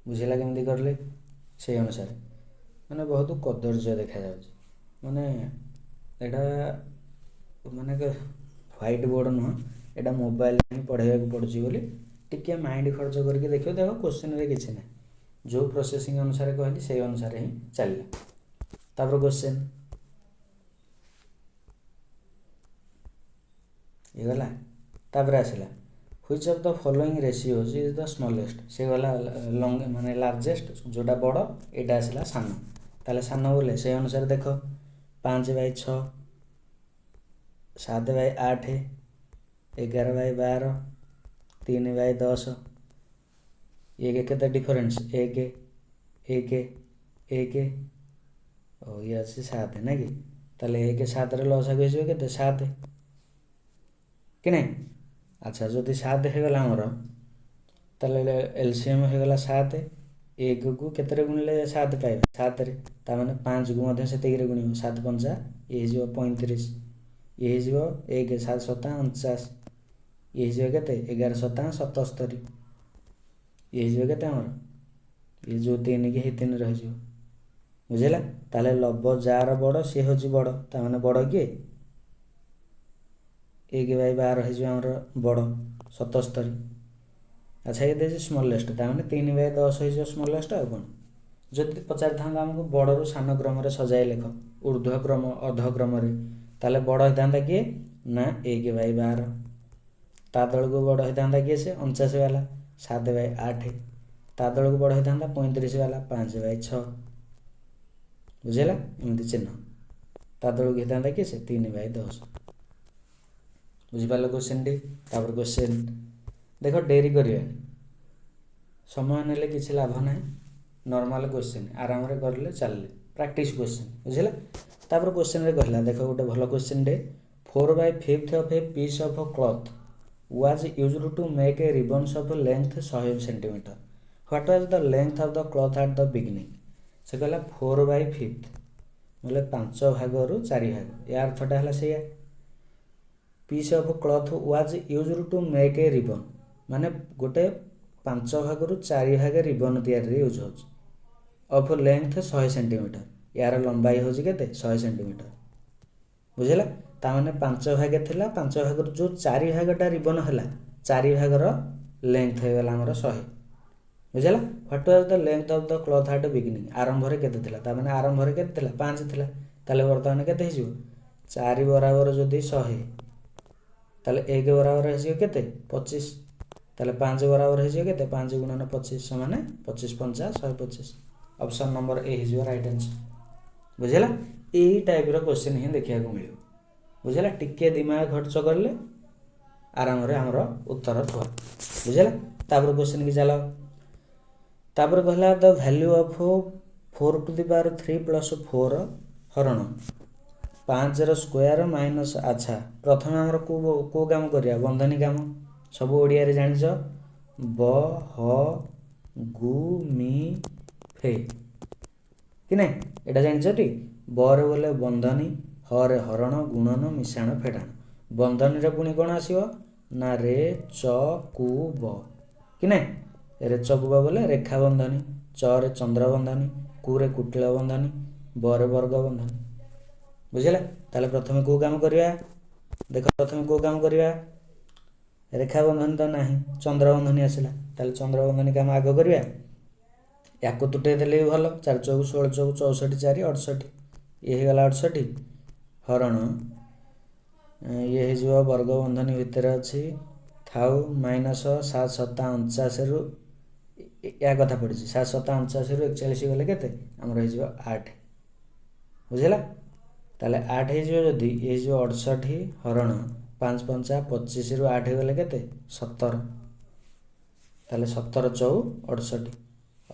ବୁଝିଲା କେମିତି କରିଲେ? ସେଇ ଅନୁସାରେ ମାନେ ବହୁତ କଦର୍ଯ୍ୟ ଦେଖାଯାଉଛି। ମାନେ ଏଇଟା ମାନେ ହ୍ୱାଇଟ୍ ବୋର୍ଡ଼ ନୁହଁ, ଏଇଟା ମୋବାଇଲ ହିଁ ପଢ଼େଇବାକୁ ପଡ଼ୁଛି ବୋଲି ଟିକେ ମାଇଣ୍ଡ ଖର୍ଚ୍ଚ କରିକି ଦେଖିବ। ଦେଖ, କ୍ୱେଶ୍ଚିନ୍ରେ କିଛି ନାହିଁ, ଯେଉଁ ପ୍ରୋସେସିଂ ଅନୁସାରେ କହିଲି ସେଇ ଅନୁସାରେ ହିଁ ଚାଲିଲା। ତାପରେ କ୍ୱେଶ୍ଚିନ୍ ଇଏ ଗଲା। ତାପରେ ଆସିଲା, which of the following ratios is the smallest? ସେ ଗଲା ଲଙ୍ଗ, ମାନେ ଲାର୍ଜେଷ୍ଟ, ଯେଉଁଟା ବଡ଼। ଏଇଟା ଆସିଲା ସାନ। ତାହେଲେ ସାନ ବୋଲେ ସେଇ ଅନୁସାରେ ଦେଖ, 5 ବାଇ 6, 7 ବାଇ 8, 11 ବାଇ 12, 3 ବାଇ 10। ଇଏ କେତେ ଡିଫରେନ୍ସ? 1, 1। ଏକ, ଇଏ ଅଛି ସାତ ନା କି? ତାହେଲେ ଏକ ସାତରେ ଲସାଗୁ ହେଇଯିବ କେତେ? ସାତ କି ନାହିଁ? ଆଚ୍ଛା, ଯଦି ସାତ ହେଇଗଲା ଆମର, ତାହେଲେ ଏଲସିଏମ୍ ହେଇଗଲା ସାତ। ଏକକୁ କେତେରେ ଗୁଣିଲେ ସାତ ପାଇବା? ସାତରେ। ତାମାନେ ପାଞ୍ଚକୁ ମଧ୍ୟ ସେତିକିରେ ଗୁଣିବ। ସାତ ପଞ୍ଚା ଇଏ ହେଇଯିବ 35। ଇଏ ହେଇଯିବ ଏକ, ସାତ ସତା 49। ଇଏ ହେଇଯିବ କେତେ? 11 ସତା 77। ଇଏ ହେଇଯିବ କେତେ ଆମର? ଇଏ ଯେଉଁ ତିନି କି ହେଇ ତିନି ରହିଯିବ। ବୁଝିଲା? ତାହେଲେ ଲବ ଯାହାର ବଡ଼, ସିଏ ହେଉଛି ବଡ଼। ତାମାନେ ବଡ଼ କିଏ? 1/12 ହେଇଯିବ ଆମର ବଡ଼, 77। ଆଚ୍ଛା, ଇଏ ଦେଇଛି ସ୍ମଲେଷ୍ଟ, ତାମାନେ 3/10 ହେଇଯିବ ସ୍ମଲେଷ୍ଟ। ଆଉ କ'ଣ? ଯଦି ପଚାରିଥାନ୍ତା ଆମକୁ ବଡ଼ରୁ ସାନ କ୍ରମରେ ସଜାଇ ଲେଖ, ଉର୍ଦ୍ଧ୍ୱକ୍ରମ ଅଧକ୍ରମରେ, ତାହେଲେ ବଡ଼ ହେଇଥାନ୍ତା କିଏ ନା 1/12। ତା ତଳକୁ ବଡ଼ ହେଇଥାନ୍ତା କିଏ? ସେ 49 ବାଲା, 7/8। ତା ତଳକୁ ବଡ଼ ହେଇଥାନ୍ତା 35 ବାଲା, 5/6। ବୁଝିଲା? ଏମିତି ଚିହ୍ନ। ତା ତଳକୁ ହେଇଥାନ୍ତା କିଏ ସେ? 3/10। ବୁଝିପାରିଲ କ୍ୱେଶ୍ଚିନ୍ଟି? ତାପରେ କ୍ୱେଶ୍ଚିନ୍ ଦେଖ, ଡେରି କରିବାନି। ସମୟ ନେଲେ କିଛି ଲାଭ ନାହିଁ। ନର୍ମାଲ କ୍ୱେଶ୍ଚିନ୍, ଆରାମରେ କରିଲେ ଚାଲିଲେ, ପ୍ରାକ୍ଟିସ୍ କ୍ୱେଶ୍ଚିନ୍। ବୁଝିଲା? ତାପରେ କ୍ୱେଶ୍ଚିନ୍ରେ କହିଲା, ଦେଖ ଗୋଟେ ଭଲ କ୍ୱେଶ୍ଚିନ୍ଟେ। 4/5 of a piece of cloth was used to make a ribbons of length 100 centimeter. What was the length of the cloth at the beginning? ସେ କହିଲା 4/5 ବୋଲେ ପାଞ୍ଚ ଭାଗରୁ ଚାରି ଭାଗ। ୟା ଅର୍ଥଟା ହେଲା ସେଇଆ। Piece of cloth was used to make a ribbon ମାନେ ଗୋଟେ ପାଞ୍ଚ ଭାଗରୁ ଚାରି ଭାଗ ରିବନ୍ ତିଆରିରେ ୟୁଜ୍ ହେଉଛି, ଅଫ୍ ଲେନ୍ଥ 100 ସେଣ୍ଟିମିଟର। ୟାର ଲମ୍ବାଇ ହେଉଛି କେତେ? 100 ସେଣ୍ଟିମିଟର। ବୁଝିଲା? ତାମାନେ ପାଞ୍ଚ ଭାଗ ଥିଲା, ପାଞ୍ଚ ଭାଗରୁ ଯେଉଁ ଚାରି ଭାଗଟା ରିବନ୍ ହେଲା, ଚାରି ଭାଗର ଲେନ୍ଥ ହେଇଗଲା ଆମର 100। ବୁଝିଲା? What was the length of the cloth at beginning? ଆରମ୍ଭରେ କେତେ ଥିଲା? ତାମାନେ ଆରମ୍ଭରେ କେତେ ଥିଲା? ପାଞ୍ଚ ଥିଲା। ତାହେଲେ ବର୍ତ୍ତମାନ କେତେ ହେଇଯିବ? ଚାରି ବରାବର ଯଦି 100, ତାହେଲେ ଏକ ବରାବର ହେଇଯିବ କେତେ? 25। ତାହେଲେ ପାଞ୍ଚ ବରାବର ହେଇଯିବ କେତେ? ପାଞ୍ଚ ଗୁଣନ 25 ସମାନେ 25 ପଞ୍ଚା 125। ଅପସନ୍ ନମ୍ବର ଏ ହେଇଯିବ ରାଇଟ୍ ଆନ୍ସର୍। ବୁଝିଲା? ଏଇ ଟାଇପ୍ର କ୍ୱେଶ୍ଚିନ୍ ହିଁ ଦେଖିବାକୁ ମିଳିବ। ବୁଝିଲା? ଟିକେ ଦିମାଗ ଖର୍ଚ୍ଚ କଲେ ଆରାମରେ ଆମର ଉତ୍ତର ଥୁଆ। ବୁଝିଲା? ତାପରେ କ୍ୱେଶ୍ଚିନ୍ କି ଚାଲ। ତାପରେ କହିଲା, the value of four to the power three plus four ହରଣ ପାଞ୍ଚର ସ୍କୋୟାର ମାଇନସ୍। ଆଚ୍ଛା, ପ୍ରଥମେ ଆମର କେଉଁ କେଉଁ କାମ କରିବା? ବନ୍ଧନୀ କାମ। ସବୁ ଓଡ଼ିଆରେ ଜାଣିଛ, ବ ହ ଗୁ ମି ଫେ କି ନାଇଁ? ଏଇଟା ଜାଣିଛ ଟି? ବରେ ବୋଲେ ବନ୍ଧନୀ, ହରେ ହରଣ, ଗୁଣନ, ମିଶାଣ, ଫେଡ଼ାଣ। ବନ୍ଧନୀରେ ପୁଣି କ'ଣ ଆସିବ ନା ରେ ଚ କୁ ବ କି ନାଇଁ? ରେ ଚ କୁ ବ ବୋଲେ ରେଖା ବନ୍ଧନୀ, ଚରେ ଚନ୍ଦ୍ର ବନ୍ଧନୀ, କୁରେ କୁଟିଳ ବନ୍ଧନୀ, ବରେ ବର୍ଗ ବନ୍ଧନୀ। ବୁଝିଲା? ତାହେଲେ ପ୍ରଥମେ କେଉଁ କାମ କରିବା? ଦେଖ, ପ୍ରଥମେ କେଉଁ କାମ କରିବା? ରେଖା ବନ୍ଧନୀ ତ ନାହିଁ, ଚନ୍ଦ୍ର ବନ୍ଧନୀ ଆସିଲା। ତାହେଲେ ଚନ୍ଦ୍ର ବନ୍ଧନୀ କାମ ଆଗ କରିବା। ୟାକୁ ତୁଟେଇ ଦେଲେ ବି ଭଲ। ଚାରି ଚଉକୁ 16, ଚଉକୁ 64, ଚାରି 68। ଇଏ ହେଇଗଲା 68 ହରଣ, ଇଏ ହେଇଯିବ ବର୍ଗ ବନ୍ଧନୀ ଭିତରେ ଅଛି ଥାଉ, ମାଇନସ୍ ସାତ ସତା 49ରୁ, ୟା କଥା ପଡ଼ିଛି, ସାତ ସତା 49ରୁ 41 ଗଲେ କେତେ ଆମର ହେଇଯିବ? ଆଠ। ବୁଝିଲା? ତାହେଲେ ଆଠ ହେଇଯିବ ଯଦି, ଇଏ ହେଇଯିବ 68 ହରଣ ପାଞ୍ଚ ପଞ୍ଚା 25ରୁ ଆଠ ଗଲେ କେତେ? 17। ତାହେଲେ 17 ଚଉ 68।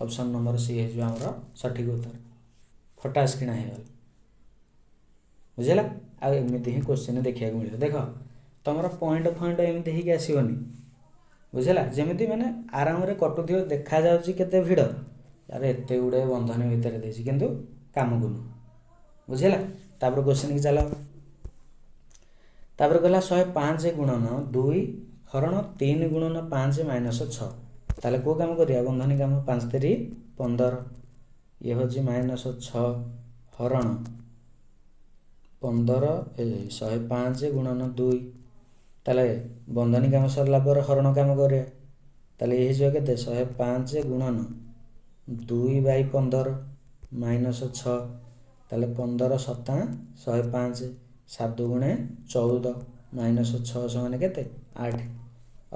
ଅପସନ୍ ନମ୍ବର ସି ହେଇଯିବ ଆମର ସଠିକ୍ ଉତ୍ତର। ଫଟାସ କିଣା ହେଇଗଲା। ବୁଝିଲା? ଆଉ ଏମିତି ହିଁ କ୍ୱେଶ୍ଚିନ୍ ଦେଖିବାକୁ ମିଳିବ। ଦେଖ, ତମର ପଏଣ୍ଟ ଫଏଣ୍ଟ ଏମିତି ହେଇକି ଆସିବନି। ବୁଝିଲା? ଯେମିତି ମାନେ ଆରାମରେ କଟୁଥିବ, ଦେଖାଯାଉଛି କେତେ ଭିଡ଼, ଆରେ ଏତେ ଗୁଡ଼ିଏ ବନ୍ଧନୀ ଭିତରେ ଦେଇଛି, କିନ୍ତୁ କାମକୁ ନୁହଁ। ବୁଝିଲା? ତାପରେ କ୍ୱେଶ୍ଚିନ୍ କି ଚାଲ। ତାପରେ କହିଲା 105 ଗୁଣନ ଦୁଇ ହରଣ ତିନି ଗୁଣନ ପାଞ୍ଚ ମାଇନସ୍ ଛଅ। ତାହେଲେ କେଉଁ କାମ କରିବା? ବନ୍ଧନୀ କାମ। ପାଞ୍ଚ ତିରି 15, ଇଏ ହେଉଛି ମାଇନସ୍ ଛଅ ହରଣ 15, 105 ଗୁଣନ ଦୁଇ। ତାହେଲେ ବନ୍ଧନୀ କାମ ସରିଲା ପରେ ହରଣ କାମ କରିବା। ତାହେଲେ ଇଏ ହେଇଯିବ କେତେ? 105 ଗୁଣନ 2/15 ମାଇନସ୍ ଛଅ। ତାହେଲେ 15 ସତା 105, ସାତ ଦୁଗୁଣେ 14, ମାଇନସ୍ ଛଅ ସମାନ କେତେ? ଆଠ।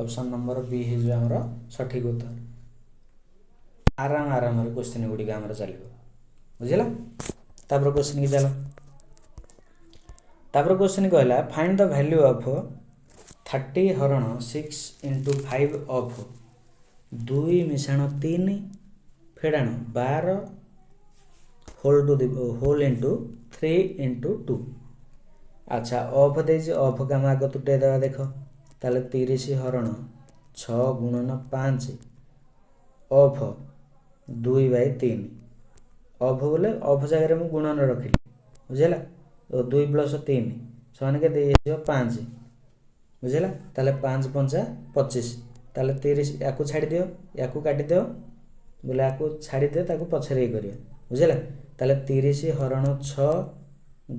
ଅପସନ୍ ନମ୍ବର ବି ହେଇଯିବ ଆମର ସଠିକ୍ ଉତ୍ତର। ଆରାମ ଆରାମରେ କ୍ୱେଶ୍ଚିନ୍ ଗୁଡ଼ିକ ଆମର ଚାଲିବ। ବୁଝିଲା? ତାପରେ କ୍ୱେଶ୍ଚିନ୍ କି ଚାଲ। ତାପରେ କ୍ୱେଶ୍ଚିନ୍ କହିଲା, find the value of 30 ହରଣ ସିକ୍ସ ଇଣ୍ଟୁ ଫାଇଭ୍ ଅଫ୍ ଦୁଇ ମିଶାଣ ତିନି ଫେଡ଼ାଣ 12। Whole to the whole into 3 into 2। ଆଚ୍ଛା, ଅଫ୍ ଦେଇଛି, ଅଫ୍ କାମ ଆଗ ତୁଟେଇ ଦେବା। ଦେଖ, ତାହେଲେ 30 ହରଣ 6 ଗୁଣନ 5 ଅଫ୍ 2 ବାଇ 3। ଅଫ୍ ବୋଲେ ଅଫ୍ ଜାଗାରେ ମୁଁ ଗୁଣନ ରଖିଲି, ବୁଝିଲା? 2 ପ୍ଲସ୍ 3 ସମାନ କେତେ ହେଇଯିବ? 5, ବୁଝିଲା? ତାହେଲେ 5 ପଞ୍ଚା 25। ତାହେଲେ 30, ୟାକୁ ଛାଡ଼ିଦିଅ, ୟାକୁ କାଟିଦିଅ, ବୋଲେ ୟାକୁ ଛାଡ଼ିଦିଅ, ତାକୁ ପଛରେ ଇଏ କରିବା, ବୁଝିଲା? ତାହେଲେ 30 ହରଣ 6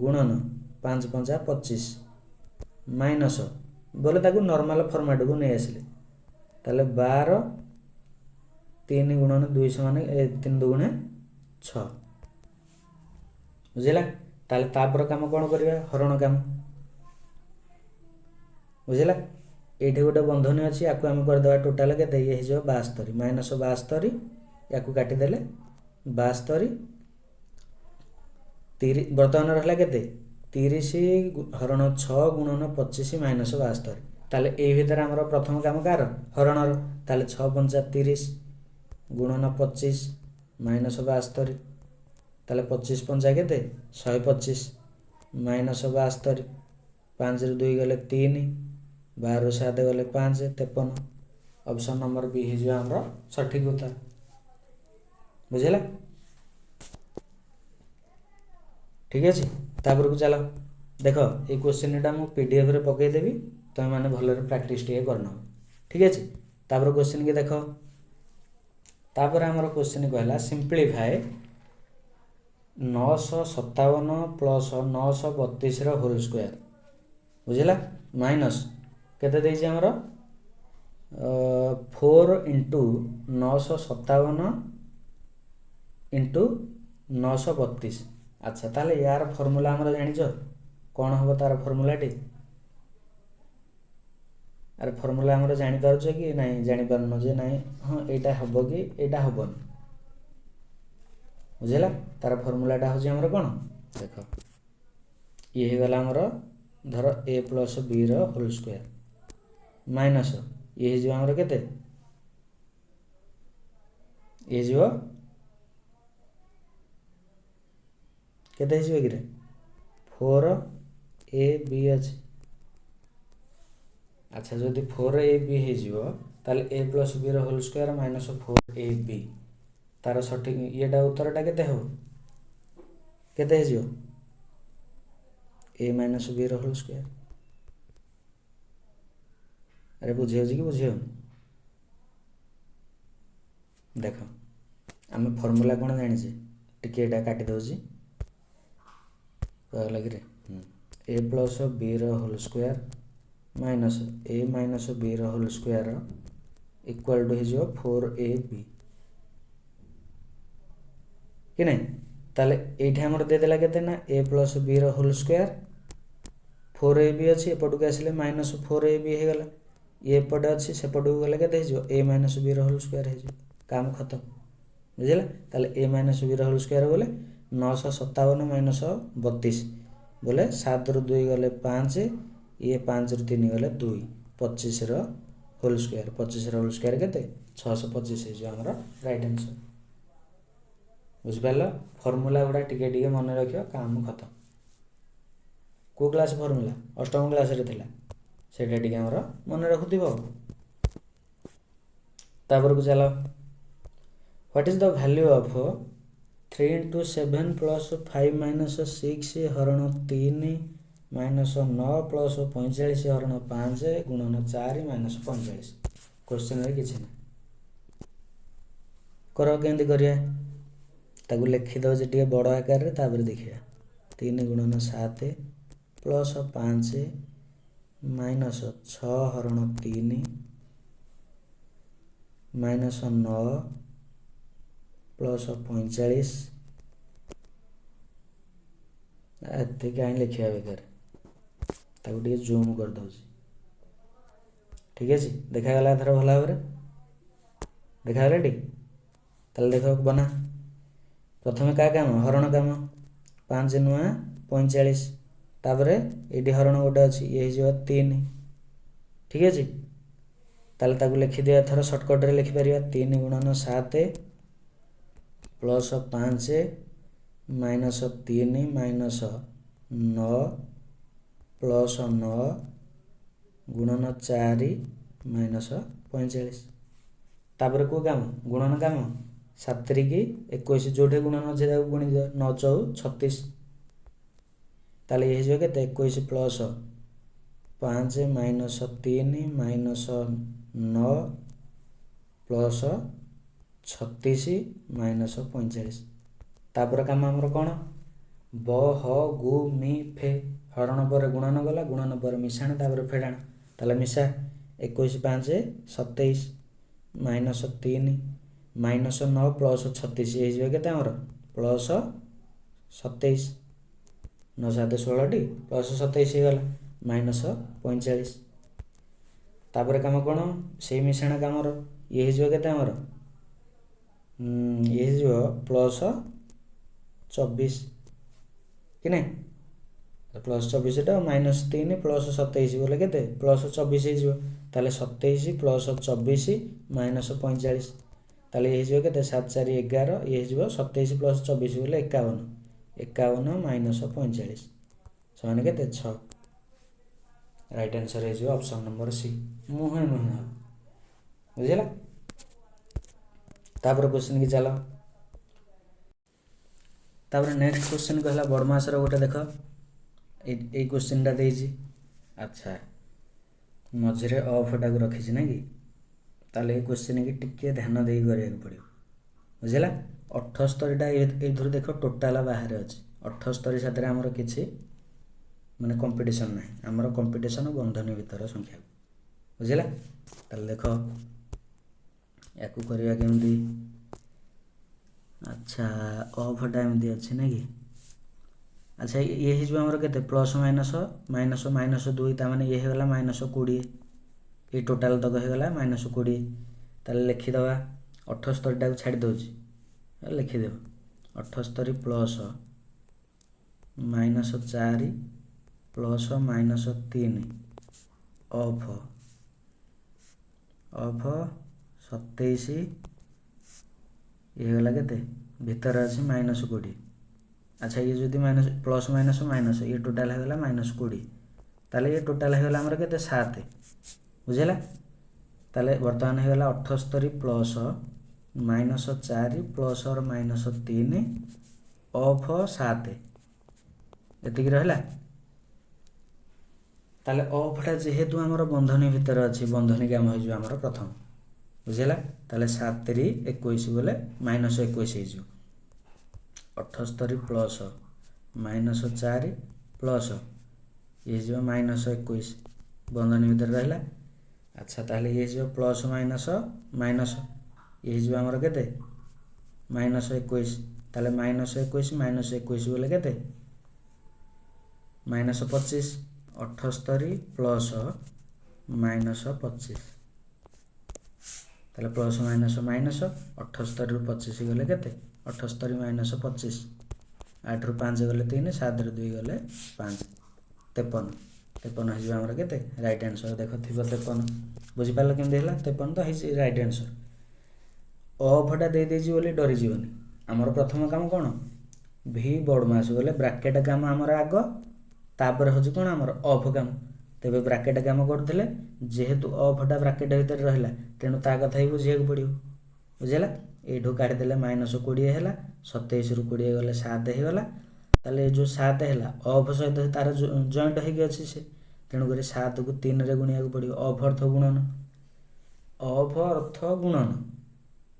ଗୁଣନ 5 ପଞ୍ଚା 25 ମାଇନସ୍ ବୋଲେ ତାକୁ ନର୍ମାଲ ଫର୍ମାଟକୁ ନେଇ ଆସିଲେ, ତାହେଲେ 12 3 ଗୁଣନ 2 ସମାନ 3 ଦୁଗୁଣେ 6, ବୁଝିଲା? ତାହେଲେ ତାପର କାମ କ'ଣ କରିବା? ହରଣ କାମ, ବୁଝିଲା? ଏଇଠି ଗୋଟେ ବନ୍ଧନୀ ଅଛି, ୟାକୁ ଆମେ କରିଦେବା। ଟୋଟାଲ କେତେ ଇଏ ହେଇଯିବ? 72 ମାଇନସ୍ 72। ୟାକୁ କାଟିଦେଲେ 72 ବର୍ତ୍ତମାନ ରହିଲା କେତେ? 30 ହରଣ 6 ଗୁଣନ 25 ମାଇନସ୍ 72। ତାହେଲେ ଏଇ ଭିତରେ ଆମର ପ୍ରଥମ କାମ କାହାର? ହରଣର। ତାହେଲେ 6 ପଞ୍ଚା 30 ଗୁଣନ 25 ମାଇନସ୍ 72। ତାହେଲେ 25 ପଞ୍ଚା କେତେ? 125 ମାଇନସ୍ 72। 5ରୁ 2 ଗଲେ 3, 12ରୁ 7 ଗଲେ 5, 53। ଅପସନ୍ ନମ୍ବର ବି ହେଇଯିବ ଆମର ସଠିକ୍ ଉତ୍ତର, ବୁଝିଲା? ଠିକ୍ ଅଛି, ତାପରକୁ ଚାଲ। ଦେଖ, ଏଇ କୋଶ୍ଚିନ୍ଟା ମୁଁ ପିଡିଏଫ୍ରେ ପକାଇଦେବି, ତୁମେମାନେ ଭଲରେ ପ୍ରାକ୍ଟିସ୍ ଟିକେ କରିନେବ। ଠିକ୍ ଅଛି, ତାପରେ କୋଶ୍ଚିନ୍ କି ଦେଖ। ତାପରେ ଆମର କୋଶ୍ଚିନ୍ କହିଲା, ସିମ୍ପ୍ଲିଫାଏ 957 ପ୍ଲସ୍ 932ର ହୋଲ୍ ସ୍କୋୟାର, ବୁଝିଲା? ମାଇନସ୍ କେତେ ଦେଇଛି ଆମର? 4 ଇଣ୍ଟୁ 957 ଇଣ୍ଟୁ 932। ଆଚ୍ଛା, ତାହେଲେ ୟାର ଫର୍ମୁଲା ଆମର ଜାଣିଛ? କ'ଣ ହେବ ତାର ଫର୍ମୁଲାଟି? ଆରେ, ଫର୍ମୁଲା ଆମର ଜାଣିପାରୁଛ କି ନାଇଁ? ଜାଣିପାରୁନ ଯେ ନାଇଁ, ହଁ, ଏଇଟା ହେବ କି ଏଇଟା ହେବନି, ବୁଝିଲା? ତାର ଫର୍ମୁଲାଟା ହେଉଛି ଆମର କ'ଣ? ଦେଖ, ଇଏ ହେଇଗଲା ଆମର ଧର ଏ ପ୍ଲସ୍ ବିର ହୋଲ୍ ସ୍କୋୟାର ମାଇନସ୍ ଇଏ ହେଇଯିବ ଆମର କେତେ? ଇଏ ହେଇଯିବ କେତେ ହେଇଯିବ କିରେ? 4 ଏ ବି ଅଛି। ଆଚ୍ଛା, ଯଦି 4 ଏ ବି ହେଇଯିବ, ତାହେଲେ ଏ ପ୍ଲସ୍ ବିର ହୋଲ୍ ସ୍କୋୟାର ମାଇନସ୍ 4 ଏ ବି, ତାର ସଠିକ୍ ଇଏଟା ଉତ୍ତରଟା କେତେ ହେବ? କେତେ ହେଇଯିବ? ଏ ମାଇନସ୍ ବିର ହୋଲ୍ ସ୍କୋୟାର। ଆରେ, ବୁଝି ହେଉଛି କି ବୁଝି ହେଉନି? ଦେଖ, ଆମେ ଫର୍ମୁଲା କ'ଣ ଜାଣିଛେ? ଟିକେ ଏଇଟା କାଟି ଦେଉଛି। କହିଲା କିରେ, ଏ plus Veer whole square minus A minus Veer whole square equal to ହେଇଯିବ 4 ଏ ବି କି ନାହିଁ? ତାହେଲେ ଏଇଠି ଆମର ଦେଇଦେଲା କେତେ ନା ଏ ପ୍ଲସ୍ ବିର ହୋଲ୍ ସ୍କୋୟାର 4 ଏ ବି ଅଛି, ଏପଟକୁ ଆସିଲେ ମାଇନସ୍ 4 ଏ ବି ହେଇଗଲା। ଇଏ ଏପଟେ ଅଛି, ସେପଟକୁ ଗଲେ କେତେ ହେଇଯିବ? ଏ ମାଇନସ୍ ବିର ହୋଲ୍ ସ୍କୋୟାର ହେଇଯିବ। କାମ ଖତମ, ବୁଝିଲା? ତାହେଲେ ଏ ମାଇନସ୍ ବିର ହୋଲ୍ ସ୍କୋୟାର ବୋଲେ 957 ମାଇନସ୍ 32 ବୋଲେ 7ରୁ 2 ଗଲେ 5, ଇଏ 5ରୁ 3 ଗଲେ 2, 25ର ହୋଲ୍ ସ୍କୋୟାର। 25ର ହୋଲ୍ ସ୍କୋୟାର କେତେ? 625 ହେଇଯିବ ଆମର ରାଇଟ୍ ଆନ୍ସର୍। ବୁଝିପାରିଲ? ଫର୍ମୁଲା ଗୁଡ଼ା ଟିକେ ଟିକେ ମନେ ରଖିବ, କାମ ଖତମ। କେଉଁ କ୍ଲାସ୍ ଫର୍ମୁଲା? ଅଷ୍ଟମ କ୍ଲାସ୍ରେ ଥିଲା, ସେଇଟା ଟିକେ ଆମର ମନେ ରଖୁଥିବ। ତାପରକୁ ଚାଲ। What is the value of 3 into 7 plus 5 minus 6 ହରଣ 3 ମାଇନସ୍ 9 ପ୍ଲସ୍ 45 ହରଣ 5 ଗୁଣନ 4 ମାଇନସ୍ 45? କୋଶ୍ଚିନ୍ରେ କିଛି ନାହିଁ। କର, କେମିତି କରିବା? ତାକୁ ଲେଖିଦେଉଛି ଟିକେ ବଡ଼ ଆକାରରେ, ତାପରେ ଦେଖିବା। 3 ଗୁଣନ 7 ପ୍ଲସ୍ 5 ମାଇନସ୍ 6 ହରଣ 3 ମାଇନସ୍ 9 ପ୍ଲସ୍ 45। ଏତେ କାହିଁ ଲେଖିବା ବେକାର? ତାକୁ ଟିକେ ଜୁମ୍ କରିଦେଉଛି। ଠିକ୍ ଅଛି, ଦେଖାଗଲା ଏଥର ଭଲ ଭାବରେ? ଦେଖାଗଲା ଟି? ତାହେଲେ ଦେଖ, ବନା। ପ୍ରଥମେ କାହା କାମ? ହରଣ କାମ। 5 ନୂଆ 45। ତାପରେ ଏଇଠି ହରଣ ଗୋଟେ ଅଛି, ଇଏ ହେଇଯିବ 3। ଠିକ୍ ଅଛି, ତାହେଲେ ତାକୁ ଲେଖିଦିଅ ଏଥର। ସର୍ଟକଟ୍ରେ ଲେଖିପାରିବା, 3 ଗୁଣନ 7 plus 5 minus 3 minus 9 plus 9 ଗୁଣନ 4 minus 45। ତାପରେ କେଉଁ କାମ? ଗୁଣନ କାମ। 7 ତିରିକି 21, ଯେଉଁଠି ଗୁଣନ ଅଛି ତାକୁ ଗୁଣି ଦିଅ। 9 ଚଉ 36। ତାହେଲେ ଇଏ ହେଇଯିବ କେତେ? 21 plus 5 minus 3 minus 9 plus 36 minus 45। ତାପରେ କାମ ଆମର କ'ଣ? ବ ହ ଗୁ ମି ଫେ। ହରଣ ପରେ ଗୁଣନ ଗଲା, ଗୁଣନ ପରେ ମିଶାଣ, ତାପରେ ଫେଡ଼ାଣ। ତାହେଲେ ମିଶା। 21 5 27 ମାଇନସ୍ 3 ମାଇନସ୍ 9 ପ୍ଲସ୍ 36 ହେଇଯିବ କେତେ ଆମର? ପ୍ଲସ୍ 27। 9 7 16ଟି, ପ୍ଲସ୍ 27 ହେଇଗଲା, ମାଇନସ୍ 45। ତାପରେ କାମ କ'ଣ? ସେଇ ମିଶାଣ କାମର। ଇଏ ହେଇଯିବ କେତେ ଆମର? ଇଏ ହେଇଯିବ ପ୍ଲସ୍ 24 କି ନାଇଁ? ପ୍ଲସ୍ 24ଟା ମାଇନସ୍ 3 ପ୍ଲସ୍ 27 ବୋଲେ କେତେ? ପ୍ଲସ୍ 24 ହେଇଯିବ। ତାହେଲେ 27 ପ୍ଲସ୍ 24 ମାଇନସ୍ 45। ତାହେଲେ ଇଏ ହେଇଯିବ କେତେ? 7 4 11। ଇଏ ହେଇଯିବ 27 ପ୍ଲସ୍ 24 ବୋଲେ 51। 51 ମାଇନସ୍ 45 ସେମାନେ କେତେ? 6। ରାଇଟ୍ ଆନ୍ସର୍ ହେଇଯିବ ଅପସନ୍ ନମ୍ବର ସି। ମୁହେଁ ମୁହେଁ ହେବ, ବୁଝିଲା? ତାପରେ କ୍ୱେଶ୍ଚିନ୍ କି ଚାଲ। ତାପରେ ନେକ୍ସଟ କ୍ୱେଶ୍ଚିନ୍ କହିଲା ବଡ଼ମାସର ଗୋଟେ। ଦେଖ, ଏଇ କ୍ୱେଶ୍ଚିନ୍ଟା ଦେଇଛି। ଆଚ୍ଛା, ମଝିରେ ଅଫ୍ଟାକୁ ରଖିଛି ନା କି? ତାହେଲେ ଏଇ କ୍ୱେଶ୍ଚିନ୍ କି ଟିକେ ଧ୍ୟାନ ଦେଇ କରିବାକୁ ପଡ଼ିବ, ବୁଝିଲା? 78ଟା ଏଇଥିରୁ ଦେଖ ଟୋଟାଲ ବାହାରେ ଅଛି। 78 ସାଥିରେ ଆମର କିଛି ମାନେ କମ୍ପିଟିସନ୍ ନାହିଁ। ଆମର କମ୍ପିଟିସନ୍ ବନ୍ଧନୀ ଭିତର ସଂଖ୍ୟାକୁ, ବୁଝିଲା? ତାହେଲେ ଦେଖ, ୟାକୁ କରିବା କେମିତି? ଆଚ୍ଛା, ଅଫ୍ଟା ଏମିତି ଅଛି ନା କି? ଆଚ୍ଛା, ଇଏ ହେଇଯିବ ଆମର କେତେ? Plus minus minus minus 2। ତାମାନେ ଇଏ ହେଇଗଲା ମାଇନସ୍ 20। ଏଇ ଟୋଟାଲ ତକ ହେଇଗଲା ମାଇନସ୍ 20। ତାହେଲେ ଲେଖିଦେବା, 78ଟାକୁ ଛାଡ଼ି ଦେଉଛି, ଲେଖିଦେବ 78 plus minus 4 plus minus 3 of of 27। ଇଏ ହେଇଗଲା କେତେ? ଭିତରେ ଅଛି ମାଇନସ୍ 20। ଆଚ୍ଛା, ଇଏ ଯଦି ମାଇନସ୍, ପ୍ଲସ୍ ମାଇନସ୍ ମାଇନସ୍, ଇଏ ଟୋଟାଲ୍ ହେଇଗଲା ମାଇନସ୍ 20। ତାହେଲେ ଇଏ ଟୋଟାଲ୍ ହେଇଗଲା ଆମର କେତେ? 7, ବୁଝିଲା? ତାହେଲେ ବର୍ତ୍ତମାନ ହେଇଗଲା 78 plus minus 4 plus minus 3 of 7, ଏତିକି ରହିଲା। ତାହେଲେ ଅଫ୍ଟା ଯେହେତୁ ଆମର ବନ୍ଧନୀ ଭିତରେ ଅଛି, ବନ୍ଧନୀ କାମ ହେଇଯିବ ଆମର ପ୍ରଥମ, ବୁଝିଲା? ତାହେଲେ 7 ତିରି 21 ବୋଲେ ମାଇନସ୍ 21 ହେଇଯିବ। 78 ପ୍ଲସ୍ ମାଇନସ୍ 4 ପ୍ଲସ୍ ଇଏ ହେଇଯିବ ମାଇନସ୍ 21, ବନ୍ଧନୀ ଭିତରେ ରହିଲା। ଆଚ୍ଛା, ତାହେଲେ ଇଏ ହେଇଯିବ ପ୍ଲସ୍ ମାଇନସ୍ ମାଇନସ୍, ଇଏ ହେଇଯିବ ଆମର କେତେ? ମାଇନସ୍ 21। ତାହେଲେ ମାଇନସ୍ 21 ମାଇନସ୍ 21 ବୋଲେ କେତେ? ମାଇନସ୍ 25। 78 plus minus 25। ତାହେଲେ ପ୍ଲସ୍ ମାଇନସ୍ ମାଇନସ୍, 78ରୁ 25 ଗଲେ କେତେ? 78 ମାଇନସ୍ 25, 8ରୁ 5 ଗଲେ 3, 7ରୁ 2 ଗଲେ 5, 53। 53 ହେଇଯିବ ଆମର କେତେ? ରାଇଟ୍ ଆନ୍ସର୍ ଦେଖ ଥିବ 53। ବୁଝିପାରିଲ କେମିତି ହେଲା? 53 ତ ହେଇଛି ରାଇଟ୍ ଆନ୍ସର୍। ଅଫ୍ଟା ଦେଇଦେଇଛି ବୋଲି ଡରିଯିବନି। ଆମର ପ୍ରଥମ କାମ କ'ଣ? ଭି ବଡ଼ମାସ ବୋଲେ ବ୍ରାକେଟ୍ କାମ ଆମର ଆଗ, ତାପରେ ହେଉଛି କ'ଣ ଆମର ଅଫ୍ କାମ। ତେବେ ବ୍ରାକେଟ୍ କାମ କରୁଥିଲେ, ଯେହେତୁ ଅଫ୍ଟା ବ୍ରାକେଟ୍ ଭିତରେ ରହିଲା, ତେଣୁ ତା କଥା ହିଁ ବୁଝିବାକୁ ପଡ଼ିବ, ବୁଝିଲା? ଏଇଠୁ କାଢ଼ିଦେଲେ ମାଇନସ୍ 20 ହେଲା। 27ରୁ 20 ଗଲେ 7 ହେଇଗଲା। ତାହେଲେ ଏ ଯେଉଁ 7 ହେଲା, ଅଫ୍ ସହିତ ତାର ଜଏଣ୍ଟ ହେଇକି ଅଛି ସେ, ତେଣୁକରି 7କୁ 3ରେ ଗୁଣିବାକୁ ପଡ଼ିବ। ଅଫ୍ ଅର୍ଥ ଗୁଣନ, ଅଫ୍ ଅର୍ଥ ଗୁଣନ,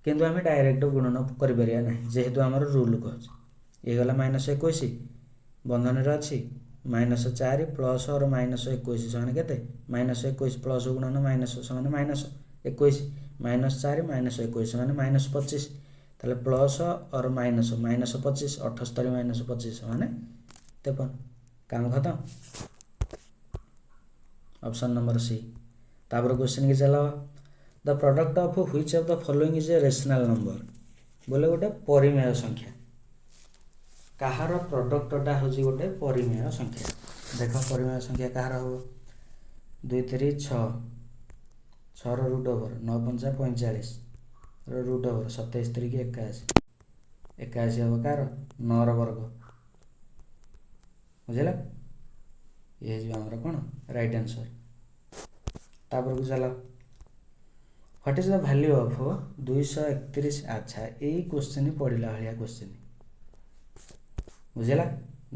କିନ୍ତୁ ଆମେ ଡାଇରେକ୍ଟ ଗୁଣନ କରିପାରିବା ନାହିଁ, ଯେହେତୁ ଆମର ରୁଲ୍ କହୁଛି। ଇଏ ଗଲା ମାଇନସ୍ 21, ବନ୍ଧନୀରେ ଅଛି ମାଇନସ୍ 4 ପ୍ଲସ୍ ଅର୍ ମାଇନସ୍ 21 ସମାନ କେତେ? ମାଇନସ୍ 21। ପ୍ଲସ୍ ଗୁଣନ ମାଇନସ୍ ସମାନ ମାଇନସ୍ 21। ମାଇନସ୍ 4 ମାଇନସ୍ 21 ମାନେ ମାଇନସ୍ 25। ତାହେଲେ plus or minus minus 25। 78 minus 25 ମାନେ 53। କାମ ଖତମ, ଅପସନ୍ ନମ୍ବର ସି। ତାପରେ କ୍ୱେଶ୍ଚିନ୍ କି ଚାଲ। The product of which of the following is a rational number? ବୋଲେ ଗୋଟେ ପରିମେୟ ସଂଖ୍ୟା। କାହାର ପ୍ରଡକ୍ଟଟା ହେଉଛି ଗୋଟେ ପରିମେୟ ସଂଖ୍ୟା? ଦେଖ, ପରିମେୟ ସଂଖ୍ୟା କାହାର ହେବ? 2 ତିରି 6, 6ର ରୁଟ୍ ଓଭର, 9 ପଞ୍ଚା 45ର ରୁଟ୍ ଓଭର, 27 ତିରିକି 81। 81 ହେବ କାହାର? 9ର ବର୍ଗ। ବୁଝିଲା? ଇଏ ହେଇଯିବ ଆମର କ'ଣ? Right answer. ତାପରକୁ ଚାଲ। What is the value of 231? ଆଚ୍ଛା, ଏଇ କୋଶ୍ଚିନ୍ ପଡ଼ିଲା ଭଳିଆ କୋଶ୍ଚିନ୍। ବୁଝିଲା?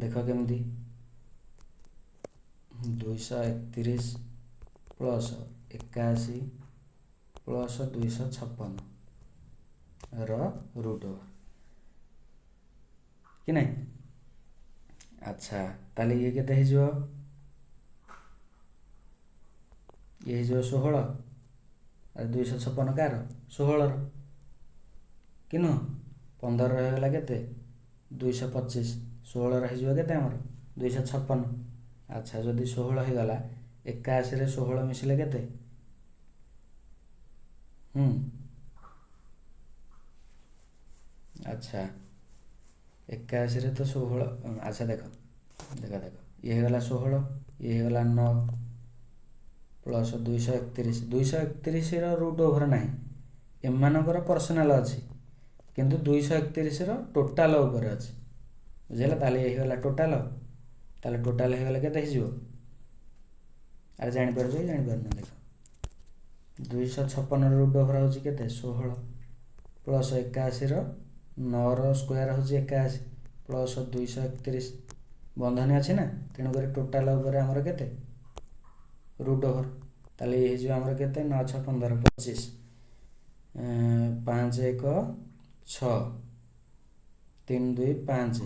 ଦେଖ କେମିତି, 231 ପ୍ଲସ୍ 81 ପ୍ଲସ୍ 256 ର ରୁଟ୍ ଓଭର କି ନାହିଁ? ଆଚ୍ଛା, ତାହେଲେ ଇଏ କେତେ ହେଇଯିବ? ଇଏ ହେଇଯିବ 16। ଆଉ 256 କାହାର? 16ର କି ନୁହଁ? 15 ହେଇଗଲା କେତେ? 225। 16ର ହେଇଯିବ କେତେ ଆମର? 256। ଆଚ୍ଛା, ଯଦି 16 ହେଇଗଲା, 81ରେ 16 ମିଶିଲେ କେତେ? ଆଚ୍ଛା, 81ରେ ତ 16। ଆଚ୍ଛା, ଦେଖ ଦେଖ ଦେଖ, ଇଏ ହେଇଗଲା 16, ଇଏ ହେଇଗଲା 9 ପ୍ଲସ୍ 231। 231ର ରୁଟ୍ ଓଭର ନାହିଁ, ଏମାନଙ୍କର ପର୍ସନାଲ୍ ଅଛି, କିନ୍ତୁ 231ର ଟୋଟାଲ୍ ଉପରେ ଅଛି। ବୁଝିଲା? ତାହେଲେ ଇଏ ହେଇଗଲା ଟୋଟାଲ୍। ତାହେଲେ ଟୋଟାଲ୍ ହେଇଗଲେ କେତେ ହେଇଯିବ? ଆରେ, ଜାଣିପାରୁଛ କି ଜାଣିପାରୁନ? ଦେଖ, 256ର ରୁଟ୍ ଓଭର ହେଉଛି କେତେ? 16 ପ୍ଲସ୍ 81ର, 9ର ସ୍କୋୟାର ହେଉଛି 81, ପ୍ଲସ୍ 231। ବନ୍ଧନୀ ଅଛି ନା, ତେଣୁକରି ଟୋଟାଲ୍ ଉପରେ ଆମର କେତେ? Root over. ତାହେଲେ ଇଏ ହେଇଯିବ ଆମର କେତେ? 9 6 15, 25, 5 1 6, 3 2 5,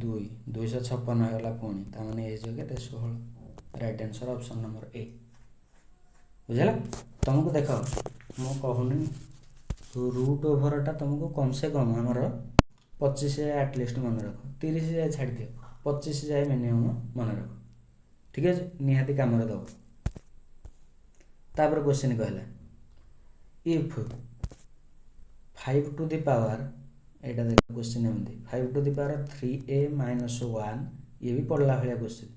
2, 256 ହେଇଗଲା ପୁଣି। ତାମାନେ ଇଏ ହେଇଯିବ କେତେ? 16। Right answer option number A. ବୁଝିଲା ତମକୁ? ଦେଖ, ମୁଁ କହୁନି, ରୁଟ୍ ଓଭରଟା ତମକୁ କମ୍ ସେ କମ୍ ଆମର 25 ଯାଏ ଆଟଲିଷ୍ଟ ମନେ ରଖ। 30 ଯାଏ ଛାଡ଼ିଦିଅ, 25 ଯାଏ ମିନିମମ୍ ମନେ ରଖ। ଠିକ୍ ଅଛି? ନିହାତି କାମରେ ଦେବ। ତାପରେ କ୍ୱେଶ୍ଚିନ୍ କହିଲା, if 5 to the power, ଏଇଟା ଦେଖ କ୍ୱେଶ୍ଚିନ୍ ଏମିତି, 5 to the power 3 a minus 1, ଇଏ ବି ପଡ଼ିଲା ଭଳିଆ question,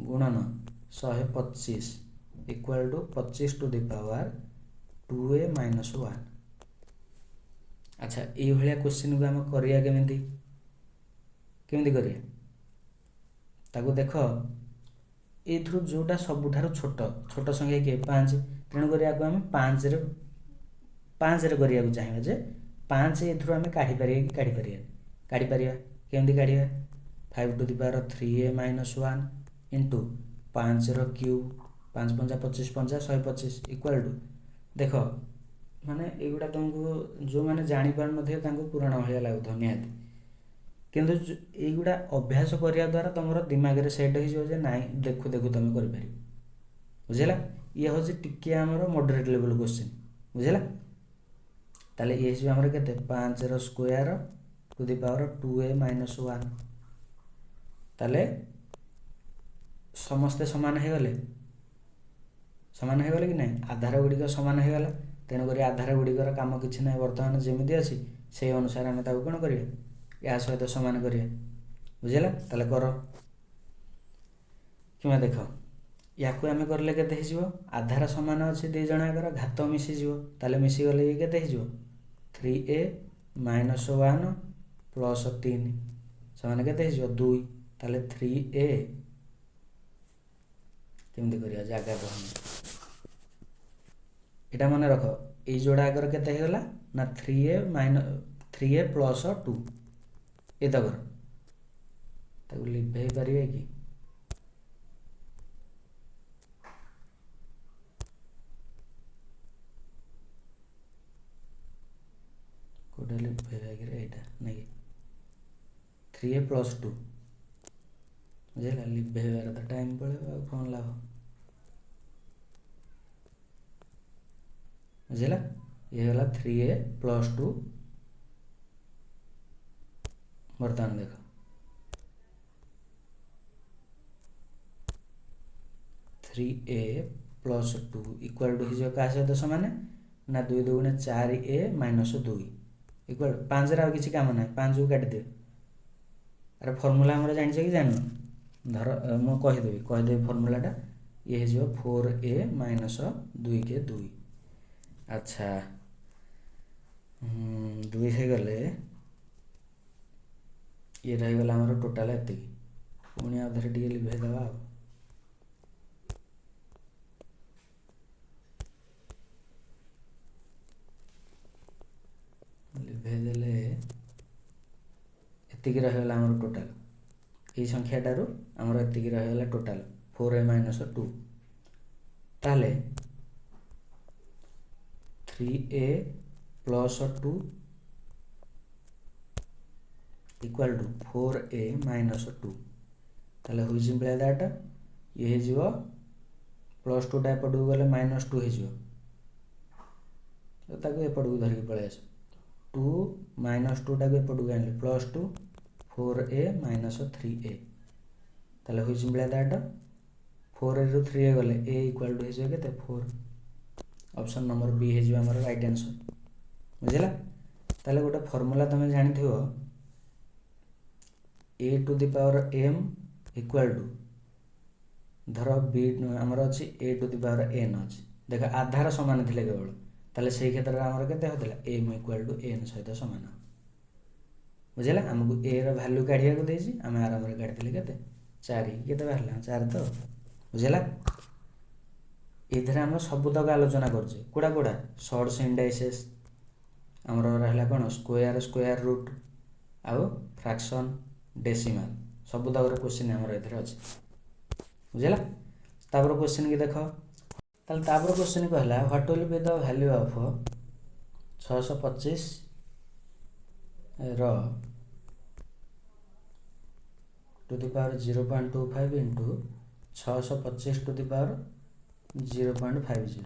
ଗୁଣନ 125 equal to 25 to the power 2 a minus 1। ଆଚ୍ଛା, ଏଇଭଳିଆ କ୍ୱେଶ୍ଚିନ୍କୁ ଆମେ କରିବା କେମିତି? କେମିତି କରିବା ତାକୁ? ଦେଖ, ଏଇଥିରୁ ଯେଉଁଟା ସବୁଠାରୁ ଛୋଟ, ଛୋଟ ସଂଖ୍ୟା କିଏ? 5। ତେଣୁକରି ଆକୁ ଆମେ 5ରେ କରିବାକୁ ଚାହିଁବା ଯେ 5 ଏଥିରୁ ଆମେ କାଢ଼ିପାରିବା କି କାଢ଼ିପାରିବାନି? କାଢ଼ିପାରିବା। କେମିତି କାଢ଼ିବା? 5 to the power 3 a minus 1 into 5ର cube, 5 ପଞ୍ଚା 25, ପଞ୍ଚା 125 equal to. ଦେଖ, ମାନେ ଏଇଗୁଡ଼ା ତୁମକୁ ଯେଉଁମାନେ ଜାଣିପାରୁନଥିବେ ତାଙ୍କୁ ପୁରାଣ ଭଳିଆ ଲାଗୁଥିବ ନିହାତି, କିନ୍ତୁ ଏଇଗୁଡ଼ା ଅଭ୍ୟାସ କରିବା ଦ୍ୱାରା ତୁମର ଦିମାଗରେ ସେଟ୍ ହେଇଯିବ ଯେ ନାଇଁ, ଦେଖୁ ଦେଖୁ ତୁମେ କରିପାରିବ। ବୁଝିଲା? ଇଏ ହେଉଛି ଟିକିଏ ଆମର ମଡରେଟ୍ ଲେଭେଲ୍ କ୍ୱେଶ୍ଚିନ୍। ବୁଝିଲା? ତାହେଲେ ଇଏ ହେଇଯିବ ଆମର କେତେ? 5ର square to the power 2 a minus 1। ତାହେଲେ ସମସ୍ତେ ସମାନ ହେଇଗଲେ। ସମାନ ହେଇଗଲେ କି ନାହିଁ? ଆଧାର ଗୁଡ଼ିକ ସମାନ ହେଇଗଲା। ତେଣୁକରି ଆଧାର ଗୁଡ଼ିକର କାମ କିଛି ନାହିଁ। ବର୍ତ୍ତମାନ ଯେମିତି ଅଛି ସେଇ ଅନୁସାରେ ଆମେ ତାକୁ କ'ଣ କରିବା? ଏହା ସହିତ ସମାନ କରିବା। ବୁଝିଲା? ତାହେଲେ କର କିମ୍ବା ଦେଖ, ୟାକୁ ଆମେ କରିଲେ କେତେ ହେଇଯିବ? ଆଧାର ସମାନ ଅଛି ଦୁଇ ଜଣ ଯାକର, ଘାତ ମିଶିଯିବ। ତାହେଲେ ମିଶିଗଲେ ଇଏ କେତେ ହେଇଯିବ? 3 a minus 1 plus 3 ସମାନ କେତେ ହେଇଯିବ? 2। ତାହେଲେ 3 ଏ କେମିତି କରିବା? ଜାଗା କହନି। ଏଇଟା ମନେ ରଖ, ଏଇ ଯୋଡ଼ା ଆଗର କେତେ ହେଇଗଲା ନା 3 a 3 a plus 2 ଏତକର। ତାକୁ ଲିଭେଇ ପାରିବେ କି? କୋଉଟା ଲିଭେଇବା କି? ଏଇଟା ନାଇଁ କି? 3 ଏ ପ୍ଲସ୍ 2। ବୁଝିଲା? ଲିଭେଇବାର ତ ଟାଇମ୍ ପଳେଇବ, ଆଉ କ'ଣ ଲାଭ? ବୁଝିଲା? ଇଏ ହେଲା 3 ଏ ପ୍ଲସ୍ 2। ବର୍ତ୍ତମାନ ଦେଖ, 3 a plus 2 equal to ହେଇଯିବ କାହା ସହିତ ସମାନ ନା 2 ଦୁଗୁଣେ 4 ଏ ମାଇନସ୍ 2 ଇକ୍ୱାଲ୍ 5ରେ ଆଉ କିଛି କାମ ନାହିଁ, 5କୁ କାଟିଦିଅ। ଆରେ, ଫର୍ମୁଲା ଆମର ଜାଣିଛ କି ଜାଣିନ? ଧର, ମୁଁ କହିଦେବି ଫର୍ମୁଲାଟା। ଇଏ ହେଇଯିବ 4 ଏ ମାଇନସ୍ 2 କେ 2। ଆଚ୍ଛା, 2 ହେଇଗଲେ ଇଏ ରହିଗଲା ଆମର ଟୋଟାଲ୍ ଏତିକି। ପୁଣି ଆଉ ଥରେ ଟିକେ ଲିଭେଇ ଦେବା। ଆଉ ଲିଭେଇ ଦେଲେ ଏତିକି ରହିଗଲା ଆମର ଟୋଟାଲ୍। ଏଇ ସଂଖ୍ୟାଟାରୁ ଆମର ଏତିକି ରହିଗଲା ଟୋଟାଲ୍, ଫୋର୍ ଏ ମାଇନସ୍ ଟୁ। ତାହେଲେ three a plus two equal to four a minus two. ତାହେଲେ which imply that ଇଏ ହେଇଯିବ ପ୍ଲସ୍ ଟୁଟା ଏପଟକୁ ଗଲେ ମାଇନସ୍ ଟୁ ହେଇଯିବ, ତ ତାକୁ ଏପଟକୁ ଧରିକି ପଳେଇ ଆସ। ଟୁ ମାଇନସ୍ ଟୁଟାକୁ ଏପଟକୁ ଆଣିଲେ plus two, four a minus three a. ତାହେଲେ which imply that four ଏରୁ ଥ୍ରୀ ଏ ଗଲେ ଏ ଇକ୍ୱାଲ୍ ଟୁ ହେଇଯିବ କେତେ? ଫୋର୍। ଅପସନ୍ ନମ୍ବର ବି ହେଇଯିବ ଆମର ରାଇଟ୍ ଆନ୍ସର୍। ବୁଝିଲା? ତାହେଲେ ଗୋଟେ ଫର୍ମୁଲା ତୁମେ ଜାଣିଥିବ, a to the power m equal to, ଧର ବି ଆମର ଅଛି a to the power n ଅଛି। ଦେଖ, ଆଧାର ସମାନ ଥିଲେ କେବଳ, ତାହେଲେ ସେଇ କ୍ଷେତ୍ରରେ ଆମର କେତେ ହେଉଥିଲା? ଏମ୍ ଇକ୍ୱାଲ୍ ଟୁ ଏନ୍ ସହିତ ସମାନ। ବୁଝିଲା? ଆମକୁ ଏ ର ଭ୍ୟାଲୁ କାଢ଼ିବାକୁ ଦେଇଛି, ଆମେ ଆରାମରେ କାଢ଼ିଥିଲେ କେତେ? ଚାରି। କେତେ ବାହାରିଲା? ଚାରି ତ। ବୁଝିଲା? ଏଥିରେ ଆମେ ସବୁତକ ଆଲୋଚନା କରୁଛେ। କୋଉଟା କୋଉଟା? ସର୍ଟସ୍ ଇଣ୍ଡାଇସେସ୍ ଆମର ରହିଲା, କ'ଣ ସ୍କୋୟାର, ସ୍କୋୟାର ରୁଟ୍ ଆଉ ଫ୍ରାକ୍ସନ୍, ଡେସିମାଲ୍, ସବୁତକର କୋଶ୍ଚିନ୍ ଆମର ଏଥିରେ ଅଛି। ବୁଝିଲା? ତାପରେ କୋଶ୍ଚିନ୍ କି ଦେଖ। ତାହେଲେ ତାପରେ କୋଶ୍ଚିନ୍ କହିଲା, what will be the value of 625 ର to the power 0.25 into 625 to the power 0.50?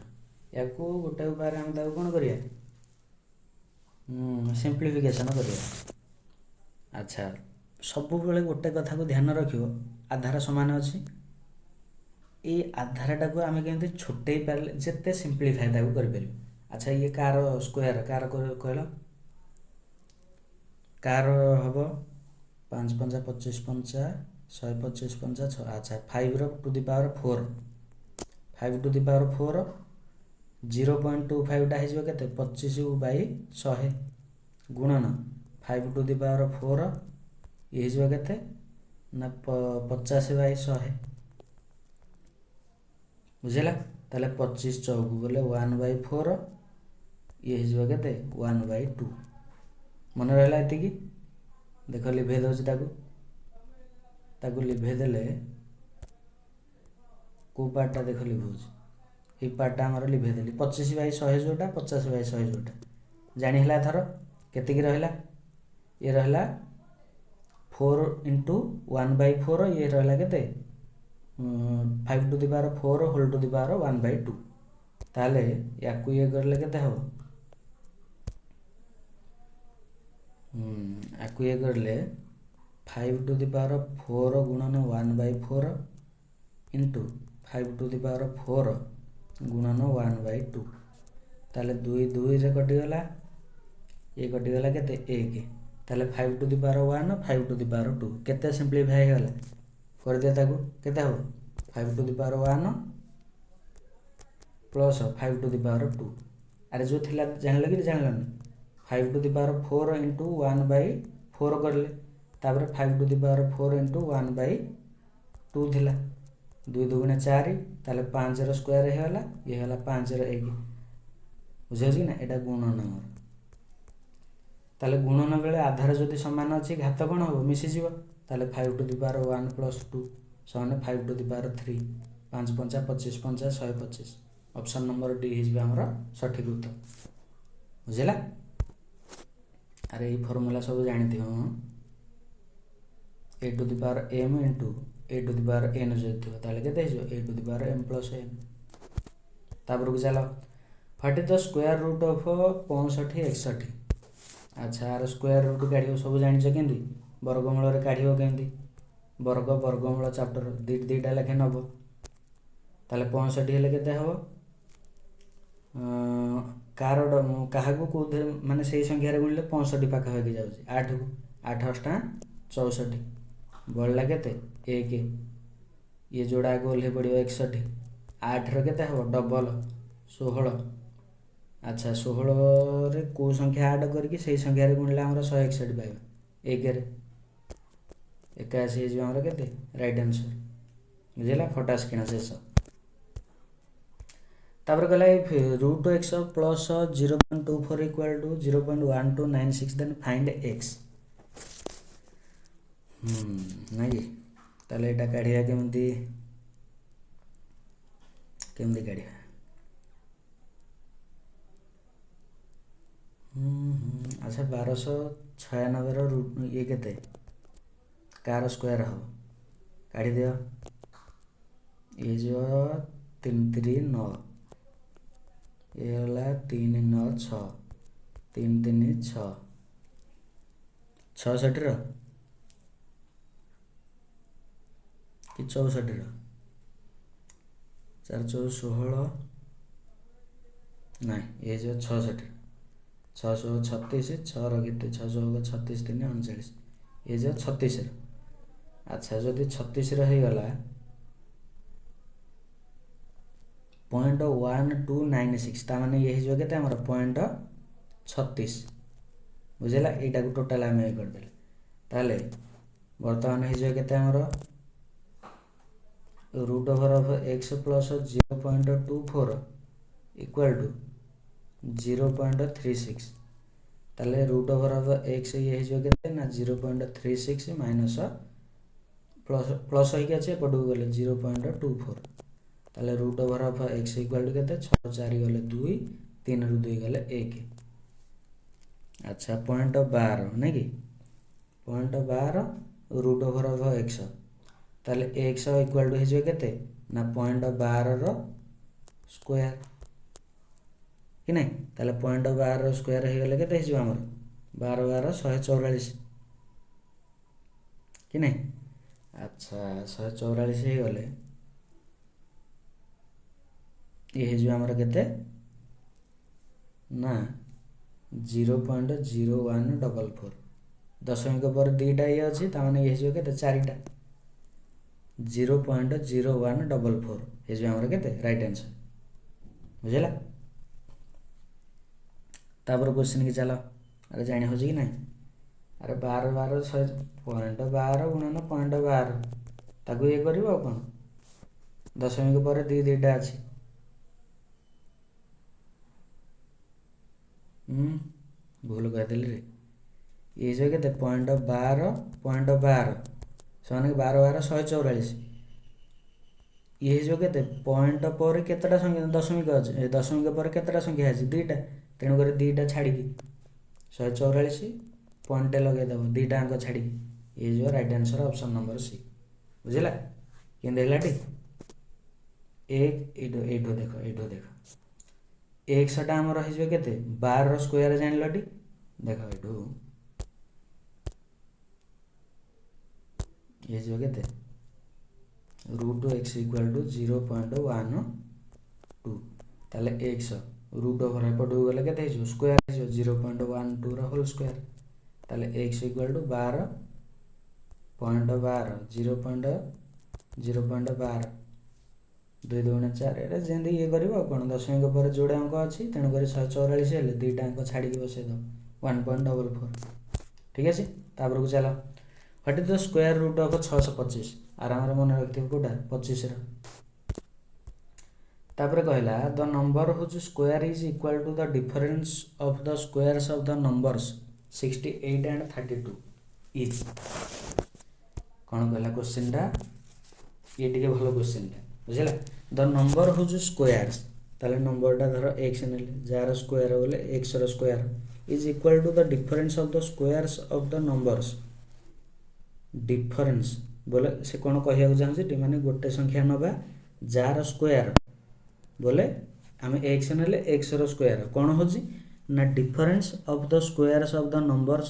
ୟାକୁ ଗୋଟେ ଉପାୟରେ ଆମେ ତାକୁ କ'ଣ କରିବା? ସିମ୍ପ୍ଲିଫିକେସନ୍ କରିବା। ଆଚ୍ଛା, ସବୁବେଳେ ଗୋଟେ କଥାକୁ ଧ୍ୟାନ ରଖିବ, ଆଧାର ସମାନ ଅଛି। ଏଇ ଆଧାରଟାକୁ ଆମେ କେମିତି ଛୋଟେଇ ପାରିଲେ ଯେତେ ସିମ୍ପ୍ଲିଫାଏ ତାକୁ କରିପାରିବୁ। ଆଚ୍ଛା, ଇଏ କାହାର ସ୍କୋୟାର? କାହାର କହିଲ? କାହାର ହେବ? ପାଞ୍ଚ ପଞ୍ଚା 25, ପଞ୍ଚା 125, ପଞ୍ଚା ଛଅ। ଆଚ୍ଛା, fibre to the power four, five to the power four, 0.25ଟା ହେଇଯିବ କେତେ? 25 Bai 100 ଗୁଣନ five to the power four, ଇଏ ହେଇଯିବ କେତେ ନା 50 ବାଇ 100। ବୁଝିଲା? ତାହେଲେ 25 ଚଉକୁ ଗଲେ ୱାନ୍ ବାଇ ଫୋର୍, ଇଏ ହେଇଯିବ କେତେ? One by two. ମନେ ରହିଲା ଏତିକି? ଦେଖ, ଲିଭେଇ ଦେଉଛି ତାକୁ। ତାକୁ ଲିଭେଇ ଦେଲେ କେଉଁ ପାର୍ଟଟା ଦେଖ ଲିଭଉଛି। ଏଇ ପାର୍ଟଟା ଆମର ଲିଭେଇ ଦେଲି, 25 ବାଇ 100 ଯେଉଁଟା, 50 ବାଇ 100 ଯେଉଁଟା। ଜାଣି ହେଲା ଏଥର କେତିକି ରହିଲା? ଇଏ ରହିଲା four into one by four, ଇଏ ରହିଲା କେତେ? Five to the power four whole to the power one by two. ତାହେଲେ ୟାକୁ ଇଏ କରିଲେ କେତେ ହେବ? ୟାକୁ ଇଏ କରିଲେ five to the power four ଗୁଣନ one by four into five to the power four ଗୁଣନ ୱାନ୍ ବାଇ ଟୁ। ତାହେଲେ ଦୁଇ ଦୁଇରେ କଟିଗଲା, ଇଏ କଟିଗଲା କେତେ? ଏକ। ତାହେଲେ five to the power one, five to the power two, କେତେ ସିମ୍ପ୍ଲିଫାଏ ହେଇଗଲା? କରିଦିଅ ତାକୁ, କେତେ ହେବ? Five to the power one plus five to the power two. ଆରେ, ଯେଉଁ ଥିଲା ଜାଣିଲ କି ଜାଣିଲନି? Five to the power four into one by four କରିଲେ, ତାପରେ five to the power four into one by two ଥିଲା। ଦୁଇ ଦୁଗୁଣେ ଚାରି, ତାହେଲେ ପାଞ୍ଚର ସ୍କୋୟାର ହେଇଗଲା, ଇଏ ହେଲା ପାଞ୍ଚର ଏକ। ବୁଝିହେଉଛି କି ନା? ଏଇଟା ଗୁଣନ ଆମର। ତାହେଲେ ଗୁଣନ ବେଳେ ଆଧାର ଯଦି ସମାନ ଅଛି, ଘାତ କ'ଣ ହେବ? ମିଶିଯିବ। ତାହେଲେ five to the power one plus two ସମାନ five to the power three। ପାଞ୍ଚ ପଞ୍ଚା 25, ପଞ୍ଚା 125। ଅପସନ୍ ନମ୍ବର ଡି ହେଇଯିବ ଆମର ସଠିକ୍ ଉତ୍ତର। ବୁଝିଲା? ଆରେ, ଏଇ ଫର୍ମୁଲା ସବୁ ଜାଣିଥିବ। ହଁ, a to the power m into a to the power n ଯଦି ଥିବ, ତାହେଲେ କେତେ ହେଇଯିବ? A to the power m plus n। ତାପରକୁ ଚାଲ। What is the square root of 65 61? ଆଚ୍ଛା, ଆର ସ୍କୋୟାର ରୁଟ୍ କାଢ଼ିବ। ସବୁ ଜାଣିଛ କେମିତି ବର୍ଗମୂଳରେ କାଢ଼ିବ, କେମିତି ବର୍ଗ ବର୍ଗମୂଳ ଚାପ୍ଟର। ଦୁଇଟା ଲେଖାଏଁ ନେବ। ତାହେଲେ 65 ହେଲେ କେତେ ହେବ? କାହାର କାହାକୁ କେଉଁଥିରେ ମାନେ ସେଇ ସଂଖ୍ୟାରେ ଗୁଣିଲେ 65 ପାଖାପାଖି ଯାଉଛି? ଆଠକୁ। ଆଠ ଅଷ୍ଟା 64, ବଳିଲା କେତେ? ଏକ। ଇଏ ଯୋଡ଼ା ଆଗ ଓହ୍ଲେଇ ପଡ଼ିବ, 61। ଆଠର କେତେ ହେବ? ଡବଲ, 16। ଆଚ୍ଛା, 16ରେ କେଉଁ ସଂଖ୍ୟା ଆଡ଼ କରିକି ସେଇ ସଂଖ୍ୟାରେ ଗୁଣିଲେ ଆମର 161 ପାଇବା? ଏକରେ। 81 ହେଇଯିବ ଆମର କେତେ ରାଇଟ୍ ଆନ୍ସର୍। ବୁଝିଲା, ଫଟାସ କିଣା ଶେଷ। ତାପରେ କହିଲା if root x plus 0.24 equal to 0.1296, then find x। ନାଇଁ କି? ତାହେଲେ ଏଇଟା କାଢ଼ିବା କେମିତି? କେମିତି କାଢ଼ିବା? ଆଚ୍ଛା, 1296ର ରୁଟ୍ ଇଏ କେତେ, କାହାର ସ୍କୋୟାର ହେବ କାଢ଼ିଦିଅ। ଇଏ ହେଇଯିବ ତିନି ତିରି ନଅ, ଇଏ ହେଲା ତିନି ନଅ ଛଅ, ତିନି ତିନି ଛଅ, 66ର କି 64ର, ଚାରି ଚଉ 16, ନାଇଁ ଇଏ ହେଇଯିବ 66, ଛଅଶହ ଛତିଶ, ଛଅର କେତେ, ଛଅଶହ ଛତିଶ ତିନି 39, ଇଏ ହେଇଯିବ 36ର। ଆଚ୍ଛା, ଯଦି 36ର ହେଇଗଲା 0.1296, ତା ମାନେ ଇଏ ହେଇଯିବ କେତେ ଆମର 0.36। ବୁଝିଲା, ଏଇଟାକୁ ଟୋଟାଲ୍ ଆମେ ଇଏ କରିଦେଲେ, ତାହେଲେ ବର୍ତ୍ତମାନ ହେଇଯିବ କେତେ ଆମର root over of x plus 0.24 equal to 0.36। ତାହେଲେ ରୁଟ୍ ଓଭର ଅଫ୍ ଏକ୍ସ ଇଏ ହେଇଯିବ କେତେ ନା 0.36 ମାଇନସ୍ ପ୍ଲସ୍ ପ୍ଲସ୍ ହେଇକି ଅଛି ଏପଟକୁ ଗଲେ 0.24। ତାହେଲେ root over of x equal to କେତେ, ଛଅ ଚାରି ଗଲେ ଦୁଇ, ତିନିରୁ ଦୁଇ ଗଲେ ଏକ। ଆଚ୍ଛା, 0.12 ନାଇଁ କି, 0.12 ରୁଟ୍ ଓଭର ଅଫ୍ ଏକ୍ସ। ତାହେଲେ ଏକ୍ସ ଇକ୍ୱାଲ୍ ଟୁ ହେଇଯିବ କେତେ ନା 0.12ର ସ୍କୋୟାର କି ନାଇଁ? ତାହେଲେ 0.12ର ସ୍କୋୟାର ହେଇଗଲେ କେତେ ହେଇଯିବ ଆମର 12 12 144 କି ନାଇଁ? ଆଚ୍ଛା, 144 ହେଇଗଲେ ଇଏ ହେଇଯିବ ଆମର କେତେ ନା 0.0144। ଦଶମିକ ପରେ ଦୁଇଟା ଇଏ ଅଛି, ତାମାନେ ଇଏ ହେଇଯିବ କେତେ ଚାରିଟା, 0.0144 ହେଇଯିବ ଆମର କେତେ ରାଇଟ୍ ଆନ୍ସର୍। ବୁଝିଲା, ତାପରେ କ୍ୱେଶ୍ଚିନ୍ କି ଚାଲ। ଆରେ ଜାଣି ହେଉଛି କି ନାହିଁ? ଆରେ 12 12 ଶହେ 0.12 ଗୁଣନ 0.12, ତାକୁ ଇଏ କରିବ ଆଉ କ'ଣ, ଦଶମିକ ପରେ ଦୁଇ ଦୁଇଟା ଅଛି। ଭୁଲ କହିଦେଲି ରେ। ଇଏ ହେଇଯିବ କେତେ 0.12 0.12, ସେମାନେ 12 12 144। ଇଏ ହେଇଯିବ କେତେ ପଏଣ୍ଟ ପରେ କେତେଟା ସଂଖ୍ୟା ଦଶମିକ ଅଛି, ଦଶମିକ ପରେ କେତେଟା ସଂଖ୍ୟା ଅଛି ଦୁଇଟା, ତେଣୁକରି ଦୁଇଟା ଛାଡ଼ିକି 144 ପଏଣ୍ଟଟେ ଲଗେଇଦେବ ଦୁଇଟା ଅଙ୍କ ଛାଡ଼ିକି, ଇଏ ହେଇଯିବ right answer option number C. ବୁଝିଲା କେମିତି ହେଲାଟି? ଏକ ଏଇଠୁ ଏଇଠୁ ଦେଖ, ଏଇଠୁ ଦେଖ, ଏକ୍ସଟା ଆମର ହେଇଯିବ କେତେ 12ର ସ୍କୋୟାର ଜାଣିଲଟି? ଦେଖ ଏଇଠୁ ହେଇଯିବ କେତେ root x equal to 0.12। ତାହେଲେ ଏକ୍ସ ରୁଟ୍ ଓଭର ଏପଟକୁ ଗଲେ କେତେ ହେଇଯିବ ସ୍କୋୟାର ହେଇଯିବ 0.12ର ହୋଲ୍ ସ୍କୋୟାର। ତାହେଲେ ଏକ୍ସ ଇକ୍ୱାଲ୍ ଟୁ 12 0.12 0.0.12 ଦୁଇ ଦୁଗୁଣେ ଚାରି, ଏଇଟା ଯେମିତି ଇଏ କରିବ ଆଉ କ'ଣ, ଦଶମିକ ପରେ ଯୋଡ଼େ ଅଙ୍କ ଅଛି ତେଣୁକରି 144 ହେଲେ ଦୁଇଟା ଅଙ୍କ ଛାଡ଼ିକି ବସେଇଦେବ 1.44। ଠିକ୍ ଅଛି, ତାପରକୁ ଚାଲ। What is the square root of 625? ଆରାମରେ ମନେ ରଖିଥିବ କେଉଁଟା 25ର। ତାପରେ କହିଲା the number whose square is equal to the difference of the squares of the numbers 68 and 32 is। କ'ଣ କହିଲା କ୍ୱେଶ୍ଚିନ୍ଟା? ଇଏ ଟିକେ ଭଲ କ୍ୱେଶ୍ଚିନ୍ଟା, ବୁଝିଲା? ଦ ନମ୍ବର ହୁଜ୍ ସ୍କୋୟାର୍ସ, ତାହେଲେ ନମ୍ବରଟା ଧର ଏକ୍ସ ନେଲେ, ଯାହାର ସ୍କୋୟାର ବୋଲେ ଏକ୍ସର square is equal to the difference of the squares of the numbers. Difference ବୋଲେ ସେ କ'ଣ କହିବାକୁ ଚାହୁଁଛି ମାନେ ଗୋଟେ ସଂଖ୍ୟା ନେବା ଯାହାର ସ୍କୋୟାର ବୋଲେ ଆମେ ଏକ୍ସ ନେଲେ ଏକ୍ସର ସ୍କୋୟାର କ'ଣ ହେଉଛି ନା difference of the squares of the numbers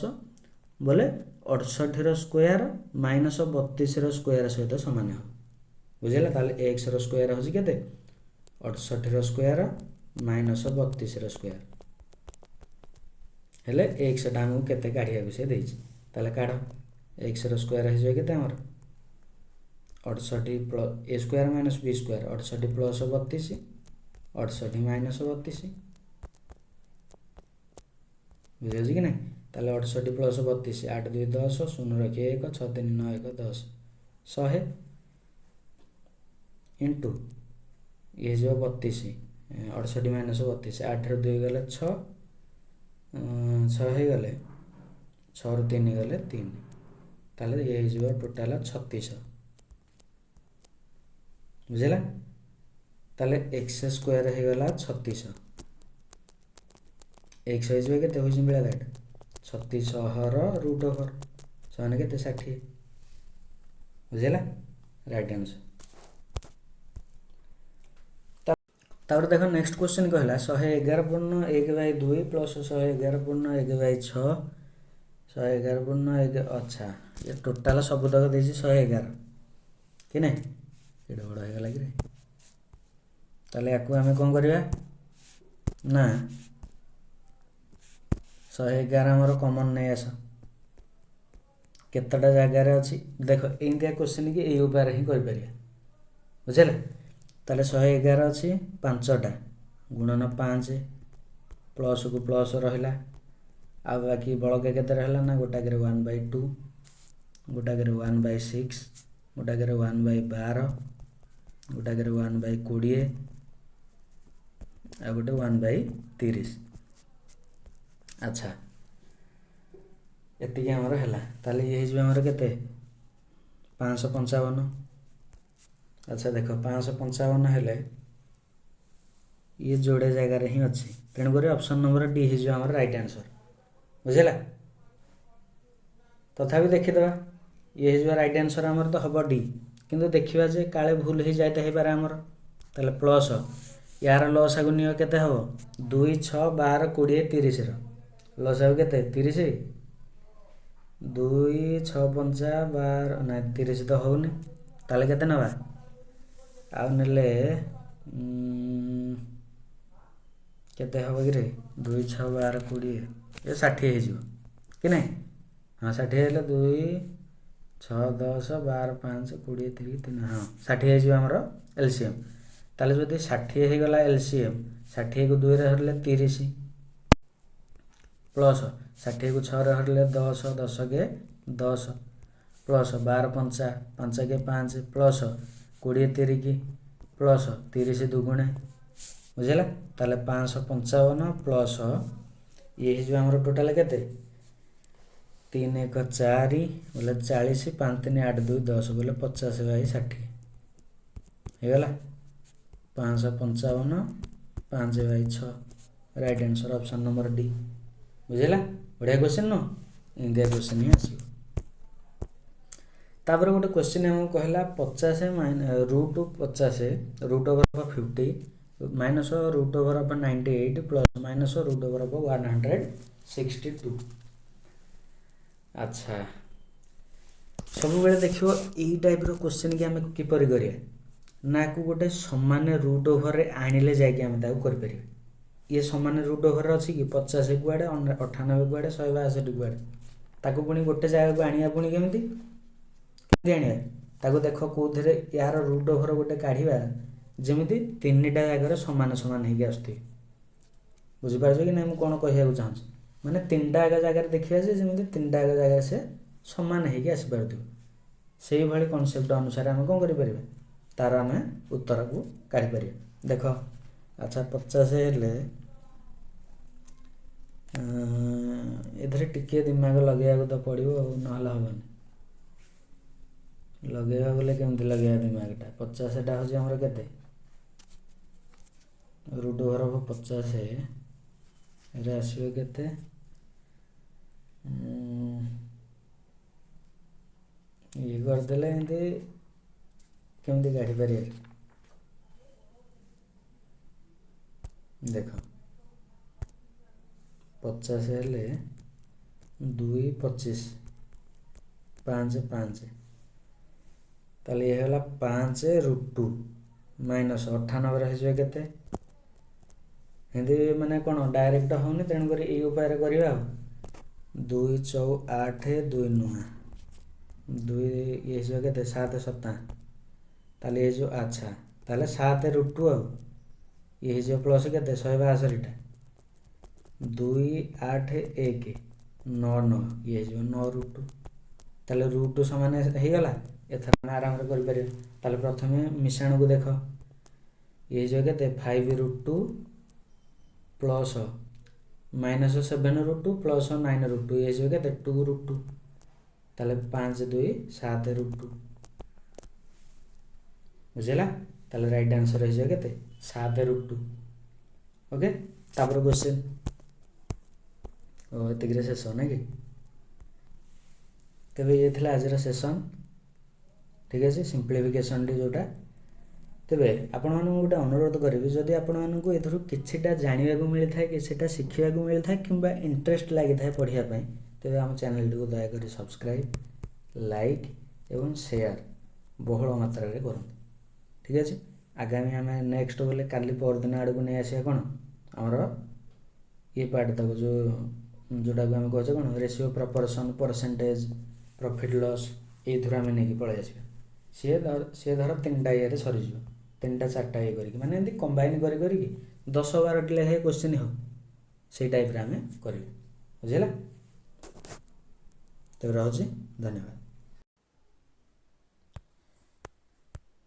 ବୋଲେ 68ର ସ୍କୋୟାର ମାଇନସ୍ 32ର ସ୍କୋୟାର ସହିତ ସମାନ ହେବ। ବୁଝିଲା? ତାହେଲେ ଏକ୍ସର ସ୍କୋୟାର ହେଉଛି କେତେ 68ର ସ୍କୋୟାର ମାଇନସ୍ 32ର ସ୍କୋୟାର ହେଲେ ଏକ୍ସଟା ଆମକୁ କେତେ କାଢ଼ିବାକୁ ସେ ଦେଇଛି। ତାହେଲେ କାଢ଼, ଏକ୍ସର ସ୍କୋୟାର ହେଇଯିବ କେତେ ଆମର 68 plus a square minus b square, 68 plus 32, 68 minus 32। ବୁଝିହେଉଛି କି ନାହିଁ? ତାହେଲେ 68 ପ୍ଲସ୍ 32, 8 2 10, 0 ରଖି 1, 6 3 9 1 10, 100 ଇଣ୍ଟୁ ଇଏ ହେଇଯିବ 32, 68 ମାଇନସ୍ 32, 8ରୁ 2 ଗଲେ 6, 6 ହେଇଗଲେ 6ରୁ 3 ଗଲେ 3, ତାହେଲେ ଇଏ ହେଇଯିବ ଟୋଟାଲ 36। ବୁଝିଲା? ତାହେଲେ ଏକ୍ସ ସ୍କୋୟାର ହେଇଗଲା 36, ଏକ୍ସ ହେଇଯିବ କେତେ ହେଉଛି ମିଳିଲା ଏଇଟା 36ର ରୁଟ୍ ଓଭର ସେମାନେ କେତେ 60। ବୁଝିଲା? Right answer. ତାପରେ ଦେଖ, ନେକ୍ସଟ କ୍ୱେଶ୍ଚନ୍ କହିଲା 111.1/2 ପ୍ଲସ୍ 111.1/6, 111.1। ଆଚ୍ଛା, ଇଏ ଟୋଟାଲ ସବୁତକ ଦେଇଛି 111 କି ନାଇଁ? ଏଇଟା ବଡ଼ ହେଇଗଲା କିରେ? ତାହେଲେ ୟାକୁ ଆମେ କ'ଣ କରିବା ନା 111 ଆମର କମନ୍ ନେଇ ଆସ। କେତେଟା ଜାଗାରେ ଅଛି ଦେଖ। ଏମିତିଆ କ୍ୱେଶ୍ଚିନ୍ କି ଏଇ ଉପାୟରେ ହିଁ କରିପାରିବା। ବୁଝିଲେ? ତାହେଲେ 111 ଅଛି 5ଟା, ଗୁଣନ 5, ପ୍ଲସ୍କୁ ପ୍ଲସ୍ ରହିଲା। ଆଉ ବାକି ବଳକା କେତେ ରହିଲା ନା ଗୋଟାକରେ 1/2, ଗୋଟାକରେ 1/6, ଗୋଟାକରେ 1/12, ଗୋଟାକରେ 1/20, ଆଉ ଗୋଟେ 1/30। ଆଚ୍ଛା, ଏତିକି ଆମର ହେଲା। ତାହେଲେ ଇଏ ହେଇଯିବ ଆମର କେତେ? 555। ଆଚ୍ଛା ଦେଖ, 555 ହେଲେ ଇଏ ଯୋଡ଼େ ଜାଗାରେ ହିଁ ଅଛି, ତେଣୁକରି ଅପସନ୍ ନମ୍ବର ଡି ହେଇଯିବ ଆମର ରାଇଟ୍ ଆନ୍ସର୍। ବୁଝିଲା? ତଥାପି ଦେଖିଦେବା। ଇଏ ହେଇଯିବ ରାଇଟ୍ ଆନ୍ସର୍ ଆମର ତ ହେବ ଡି, କିନ୍ତୁ ଦେଖିବା ଯେ କାଳେ ଭୁଲ ହେଇଯାଇ ତ ହେଇପାରେ ଆମର। ତାହେଲେ ପ୍ଲସ୍ ୟାର ଲସାଗୁ ନିଅ, କେତେ ହେବ? 2, 6, 12, 20, 30ର ଲସାଗୁ କେତେ? 30। 2, 6 ପଞ୍ଚା 12, ନାଇଁ, 30 ତ ହେଉନି। ତାହେଲେ କେତେ ନେବା? ଆଉ ନେଲେ କେତେ ହେବ କିରେ? 2, 6, 12, 20, ଏ 60 ହେଇଯିବ କି ନାଇଁ? ହଁ, 60 ହେଲେ 2, 6, 10, 12, 5, 20, 3, 3, ହଁ, 60 ହେଇଯିବ ଆମର ଏଲସିଏମ୍। ତାହେଲେ ଯଦି 60 ହେଇଗଲା ଏଲସିଏମ୍, 60କୁ 2ରେ ହରିଲେ 30, ପ୍ଲସ୍ 60କୁ 6ରେ ହରିଲେ 10, 10 କେ 10, ପ୍ଲସ୍ 12 ପଞ୍ଚା 5 କେ 5, ପ୍ଲସ୍ 20 ତିରିକି, ପ୍ଲସ୍ 30 ଦୁଗୁଣେ। ବୁଝିଲା? ତାହେଲେ 555 ପ୍ଲସ୍ ଇଏ ହେଇଯିବ ଆମର ଟୋଟାଲ କେତେ? 3 1 4 ବୋଲେ 40, 5 3 8 2 10 ବୋଲେ 50/60 ହେଇଗଲା। 555 5/6, right answer option number D. ବୁଝିଲା? ବଢ଼ିଆ କ୍ୱେଶ୍ଚିନ୍ ନୁହଁ? ଏମିତିଆ କ୍ୱେଶ୍ଚିନ୍ ହିଁ ଆସିବ। ତାପରେ ଗୋଟେ କ୍ୱେଶ୍ଚିନ୍ ଆମକୁ କହିଲା 50 root 50, root over of 50 minus root over of 98 plus minus root over of 162। ଆଚ୍ଛା, ସବୁବେଳେ ଦେଖିବ ଏଇ ଟାଇପ୍ର କ୍ୱେଶ୍ଚିନ୍ କି ଆମେ କିପରି କରିବା ନା ଆକୁ ଗୋଟେ ସମାନ ରୁଟ୍ ଓଭରରେ ଆଣିଲେ ଯାଇକି ଆମେ ତାକୁ କରିପାରିବା। ଇଏ ସମାନ ରୁଟ୍ ଓଭରରେ ଅଛି କି? 50 କୁଆଡ଼େ, 98 କୁଆଡ଼େ, 162 କୁଆଡ଼େ। ତାକୁ ପୁଣି ଗୋଟେ ଜାଗାକୁ ଆଣିବା ପୁଣି କେମିତି କେମିତି ଆଣିବା ତାକୁ? ଦେଖ, କେଉଁଥିରେ ୟାର ରୁଟ୍ ଓଭର ଗୋଟେ କାଢ଼ିବା ଯେମିତି ତିନିଟା ଜାଗାରେ ସମାନ ସମାନ ହେଇକି ଆସୁଥିବେ। ବୁଝିପାରୁଛ କି ନାଇଁ ମୁଁ କ'ଣ କହିବାକୁ ଚାହୁଁଛି? ମାନେ ତିନିଟା ଆଗ ଜାଗାରେ ଦେଖିବା ଯେ ଯେମିତି ତିନିଟା ଆଗ ଜାଗାରେ ସେ ସମାନ ହେଇକି ଆସିପାରୁଥିବ। ସେଇଭଳି କନସେପ୍ଟ ଅନୁସାରେ ଆମେ କ'ଣ କରିପାରିବା? ତାର ଆମେ ଉତ୍ତରକୁ କାଢ଼ିପାରିବା। ଦେଖ, ଆଚ୍ଛା, 50 ହେଲେ ଏଥିରେ ଟିକିଏ ଦିମାଗ ଲଗେଇବାକୁ ତ ପଡ଼ିବ ଆଉ, ନହେଲେ ହେବନି। ଲଗେଇବା ବୋଲେ କେମିତି ଲଗେଇବା ଦିମାଗଟା? 50ଟା ହେଉଛି ଆମର କେତେ? ରୁଟ୍ ଓଭର ଅଫ୍ 50ରେ ଆସିବ କେତେ? ଇଏ କରିଦେଲେ ଏମିତି କେମିତି କାଢ଼ିପାରିବେ? ଦେଖ, 50 ହେଲେ 2 25 5 5, ତାହେଲେ ଇଏ ହେଲା 5 ରୁଟ୍ ଟୁ ମାଇନସ୍ 98ରେ ହେଇଯିବ କେତେ? ଏମିତି ମାନେ କ'ଣ ଡାଇରେକ୍ଟ ହେଉନି, ତେଣୁକରି ଏଇ ଉପାୟରେ କରିବା। ଆଉ 2 ଚଉ 8, 2 ନୁହଁ 2, ଇଏ ହେଇଯିବ କେତେ? 7 ସତା, ତାହେଲେ ହେଇଯିବ। ଆଚ୍ଛା, ତାହେଲେ 7 ରୁଟ୍ ଟୁ ଆଉ ଇଏ ହେଇଯିବ ପ୍ଲସ୍ କେତେ? 162ଟା 2 8 1। ନଅ ନଅ, ଇଏ ହେଇଯିବ ନଅ ରୁଟ୍ ଟୁ। ତାହେଲେ ରୁଟ୍ ଟୁ ସମାନ ହେଇଗଲା। ଏଥର ଆମେ ଆରାମରେ କରିପାରିବା। ତାହେଲେ ପ୍ରଥମେ ମିଶାଣକୁ ଦେଖ। ଇଏ ହେଇଯିବ କେତେ? Five root two plus minus seven root two plus nine root two, ଇଏ ହେଇଯିବ କେତେ? Two root two. ତାହେଲେ ପାଞ୍ଚ ଦୁଇ ସାତ ରୁଟ୍ ଟୁ। ବୁଝିଲା? ତାହେଲେ ରାଇଟ୍ ଆନ୍ସର୍ ହେଇଯିବ କେତେ? ସାତ ରୁଟ୍ ଟୁ। ଓକେ, ତାପରେ କ୍ୱେଶ୍ଚିନ୍। ଓ, ଏତିକିରେ ଶେଷ ନାଇଁ କି? ତେବେ ଇଏ ଥିଲା ଆଜିର ସେସନ୍, ଠିକ୍ ଅଛି, ସିମ୍ପ୍ଲିଫିକେସନ୍ଟି ଯେଉଁଟା। ତେବେ ଆପଣମାନଙ୍କୁ ଗୋଟେ ଅନୁରୋଧ କରିବି, ଯଦି ଆପଣମାନଙ୍କୁ ଏଥିରୁ କିଛିଟା ଜାଣିବାକୁ ମିଳିଥାଏ, କିଛିଟା ଶିଖିବାକୁ ମିଳିଥାଏ କିମ୍ବା ଇଣ୍ଟରେଷ୍ଟ ଲାଗିଥାଏ ପଢ଼ିବା ପାଇଁ, ତେବେ ଆମ ଚ୍ୟାନେଲଟିକୁ ଦୟାକରି ସବସ୍କ୍ରାଇବ୍, ଲାଇକ୍ ଏବଂ ସେୟାର ବହୁଳ ମାତ୍ରାରେ କରନ୍ତୁ। ଠିକ୍ ଅଛି। ଆଗାମୀ ଆମେ ନେକ୍ସଟ ବୋଲେ କାଲି ପରଦିନ ଆଡ଼କୁ ନେଇ ଆସିବା କ'ଣ ଆମର ଇଏ ପାର୍ଟ ତାକୁ ଯେଉଁଟାକୁ ଆମେ କହୁଛେ କ'ଣ, ratio, proportion, percentage, profit loss, ଏଇଥିରୁ ଆମେ ନେଇକି ପଳେଇ ଆସିବା। ସିଏ ଧର ତିନିଟା ଇଏରେ ସରିଯିବ, ତିନିଟା ଚାରିଟା ଇଏ କରିକି, ମାନେ ଏମିତି କମ୍ବାଇନ୍ କରି କରିକି 10 12ଟି ଲେଖାଏଁ କୋଶ୍ଚିନ୍ ହଉ, ସେଇ ଟାଇପ୍ରେ ଆମେ କରିବା। ବୁଝିଲା? ତେବେ ରହୁଛି, ଧନ୍ୟବାଦ।